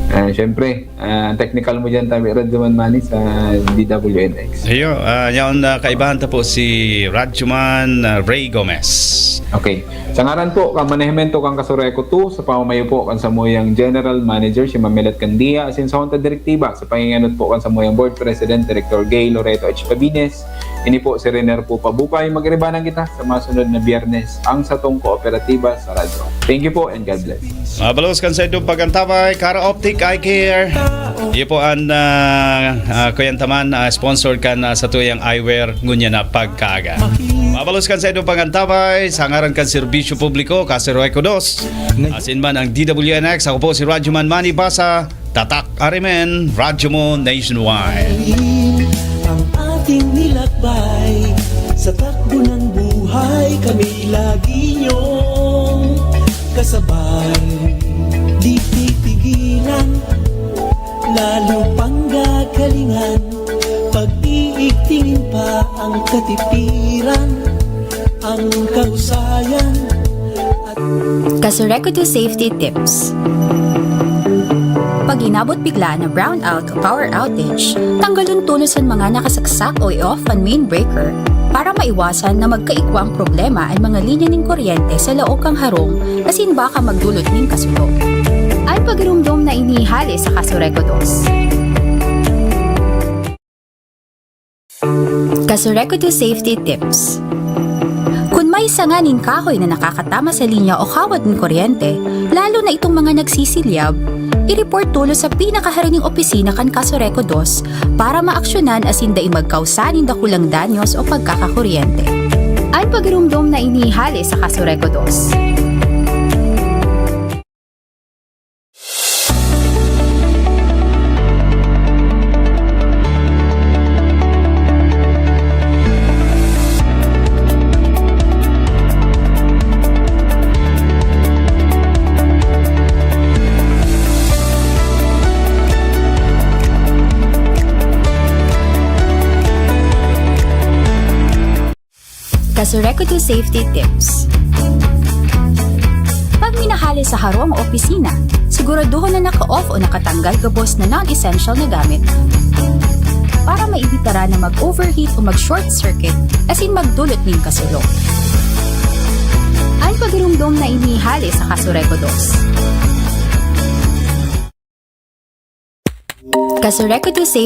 Ah, syempre, ah, technical mo dyan, tabi, Radyo Man Money sa D W N X. Ayo, ah, yaon na kaibahan ta po si Radyoman, ah, Ray Gomez. Okay. Sa ngaran po kan manehemento kan Kasureco two, sa pamamayo po kan samuyang General Manager, si Ma'am Melet Candia, asin sa Junta Direktiba, sa pangingenot po kan samuyang Board President, Director Gay Loreto H. Pabines, ini po si Rener po Pabukay. Mag-iribanan kita sa masunod na Biyernes, ang satong kooperatiba sa radyo. Thank you po and God bless. Mabalos kan sa idong pag-antabay, Cara Optic Eye Care. Iyo po ang, ah, ah, kuyan taman, ah, sponsor kan, ah, satuyang eyewear, ngunya na pagkaaga. Mabalos kan saindong pangantabay, sa ngaran kan serbisyo publiko, Kasureco Dos. Asin man ang D W N X, ako po si Radyoman Manny Basa, Tatak Arimen, Radyo Mo Nationwide. Ang ating nilakbay sa takbo ng buhay, kami lagi niyong kasabay. Di pipigilan, lalo pang gagalingan, pag-iigtingin pa ang katipiran, ang kahusayan. Kasureco Dos Safety Tips. Pag inabot bigla na brownout o power outage, tanggalon tolos an mga nakasaksak o i-off an main breaker para maiwasan na magkaigwang problema an mga linya nin kuryente sa laog kan harong asin baka magdolot nin kasulo. An pagiromdom na ini hale sa Kasureco Dos. Kasureco Dos Safety Tips. Kun may sanga nin kahoy na nakakatama sa linya o kawad nin kuryente, lalo na itong mga nagsisilyab, i-report tolos sa pinakaharaniang opisina kan Kasureco Dos para maaksyonan asin dai magkausa nin dakulang danyos o pagkakakuryente. An pagiromdom na ini hale sa Kasureco Dos. Kasureco Dos Safety Tips. Pag minahali sa harong o opisina, siguraduhon na naka-off o nakatanggal gabos na non-essential na gamit para maibitara na mag-overheat o mag-short circuit asin magdolot nin kasulo. An pagiromdom na ini hale sa Kasureco Dos. Kasureco Dos Safety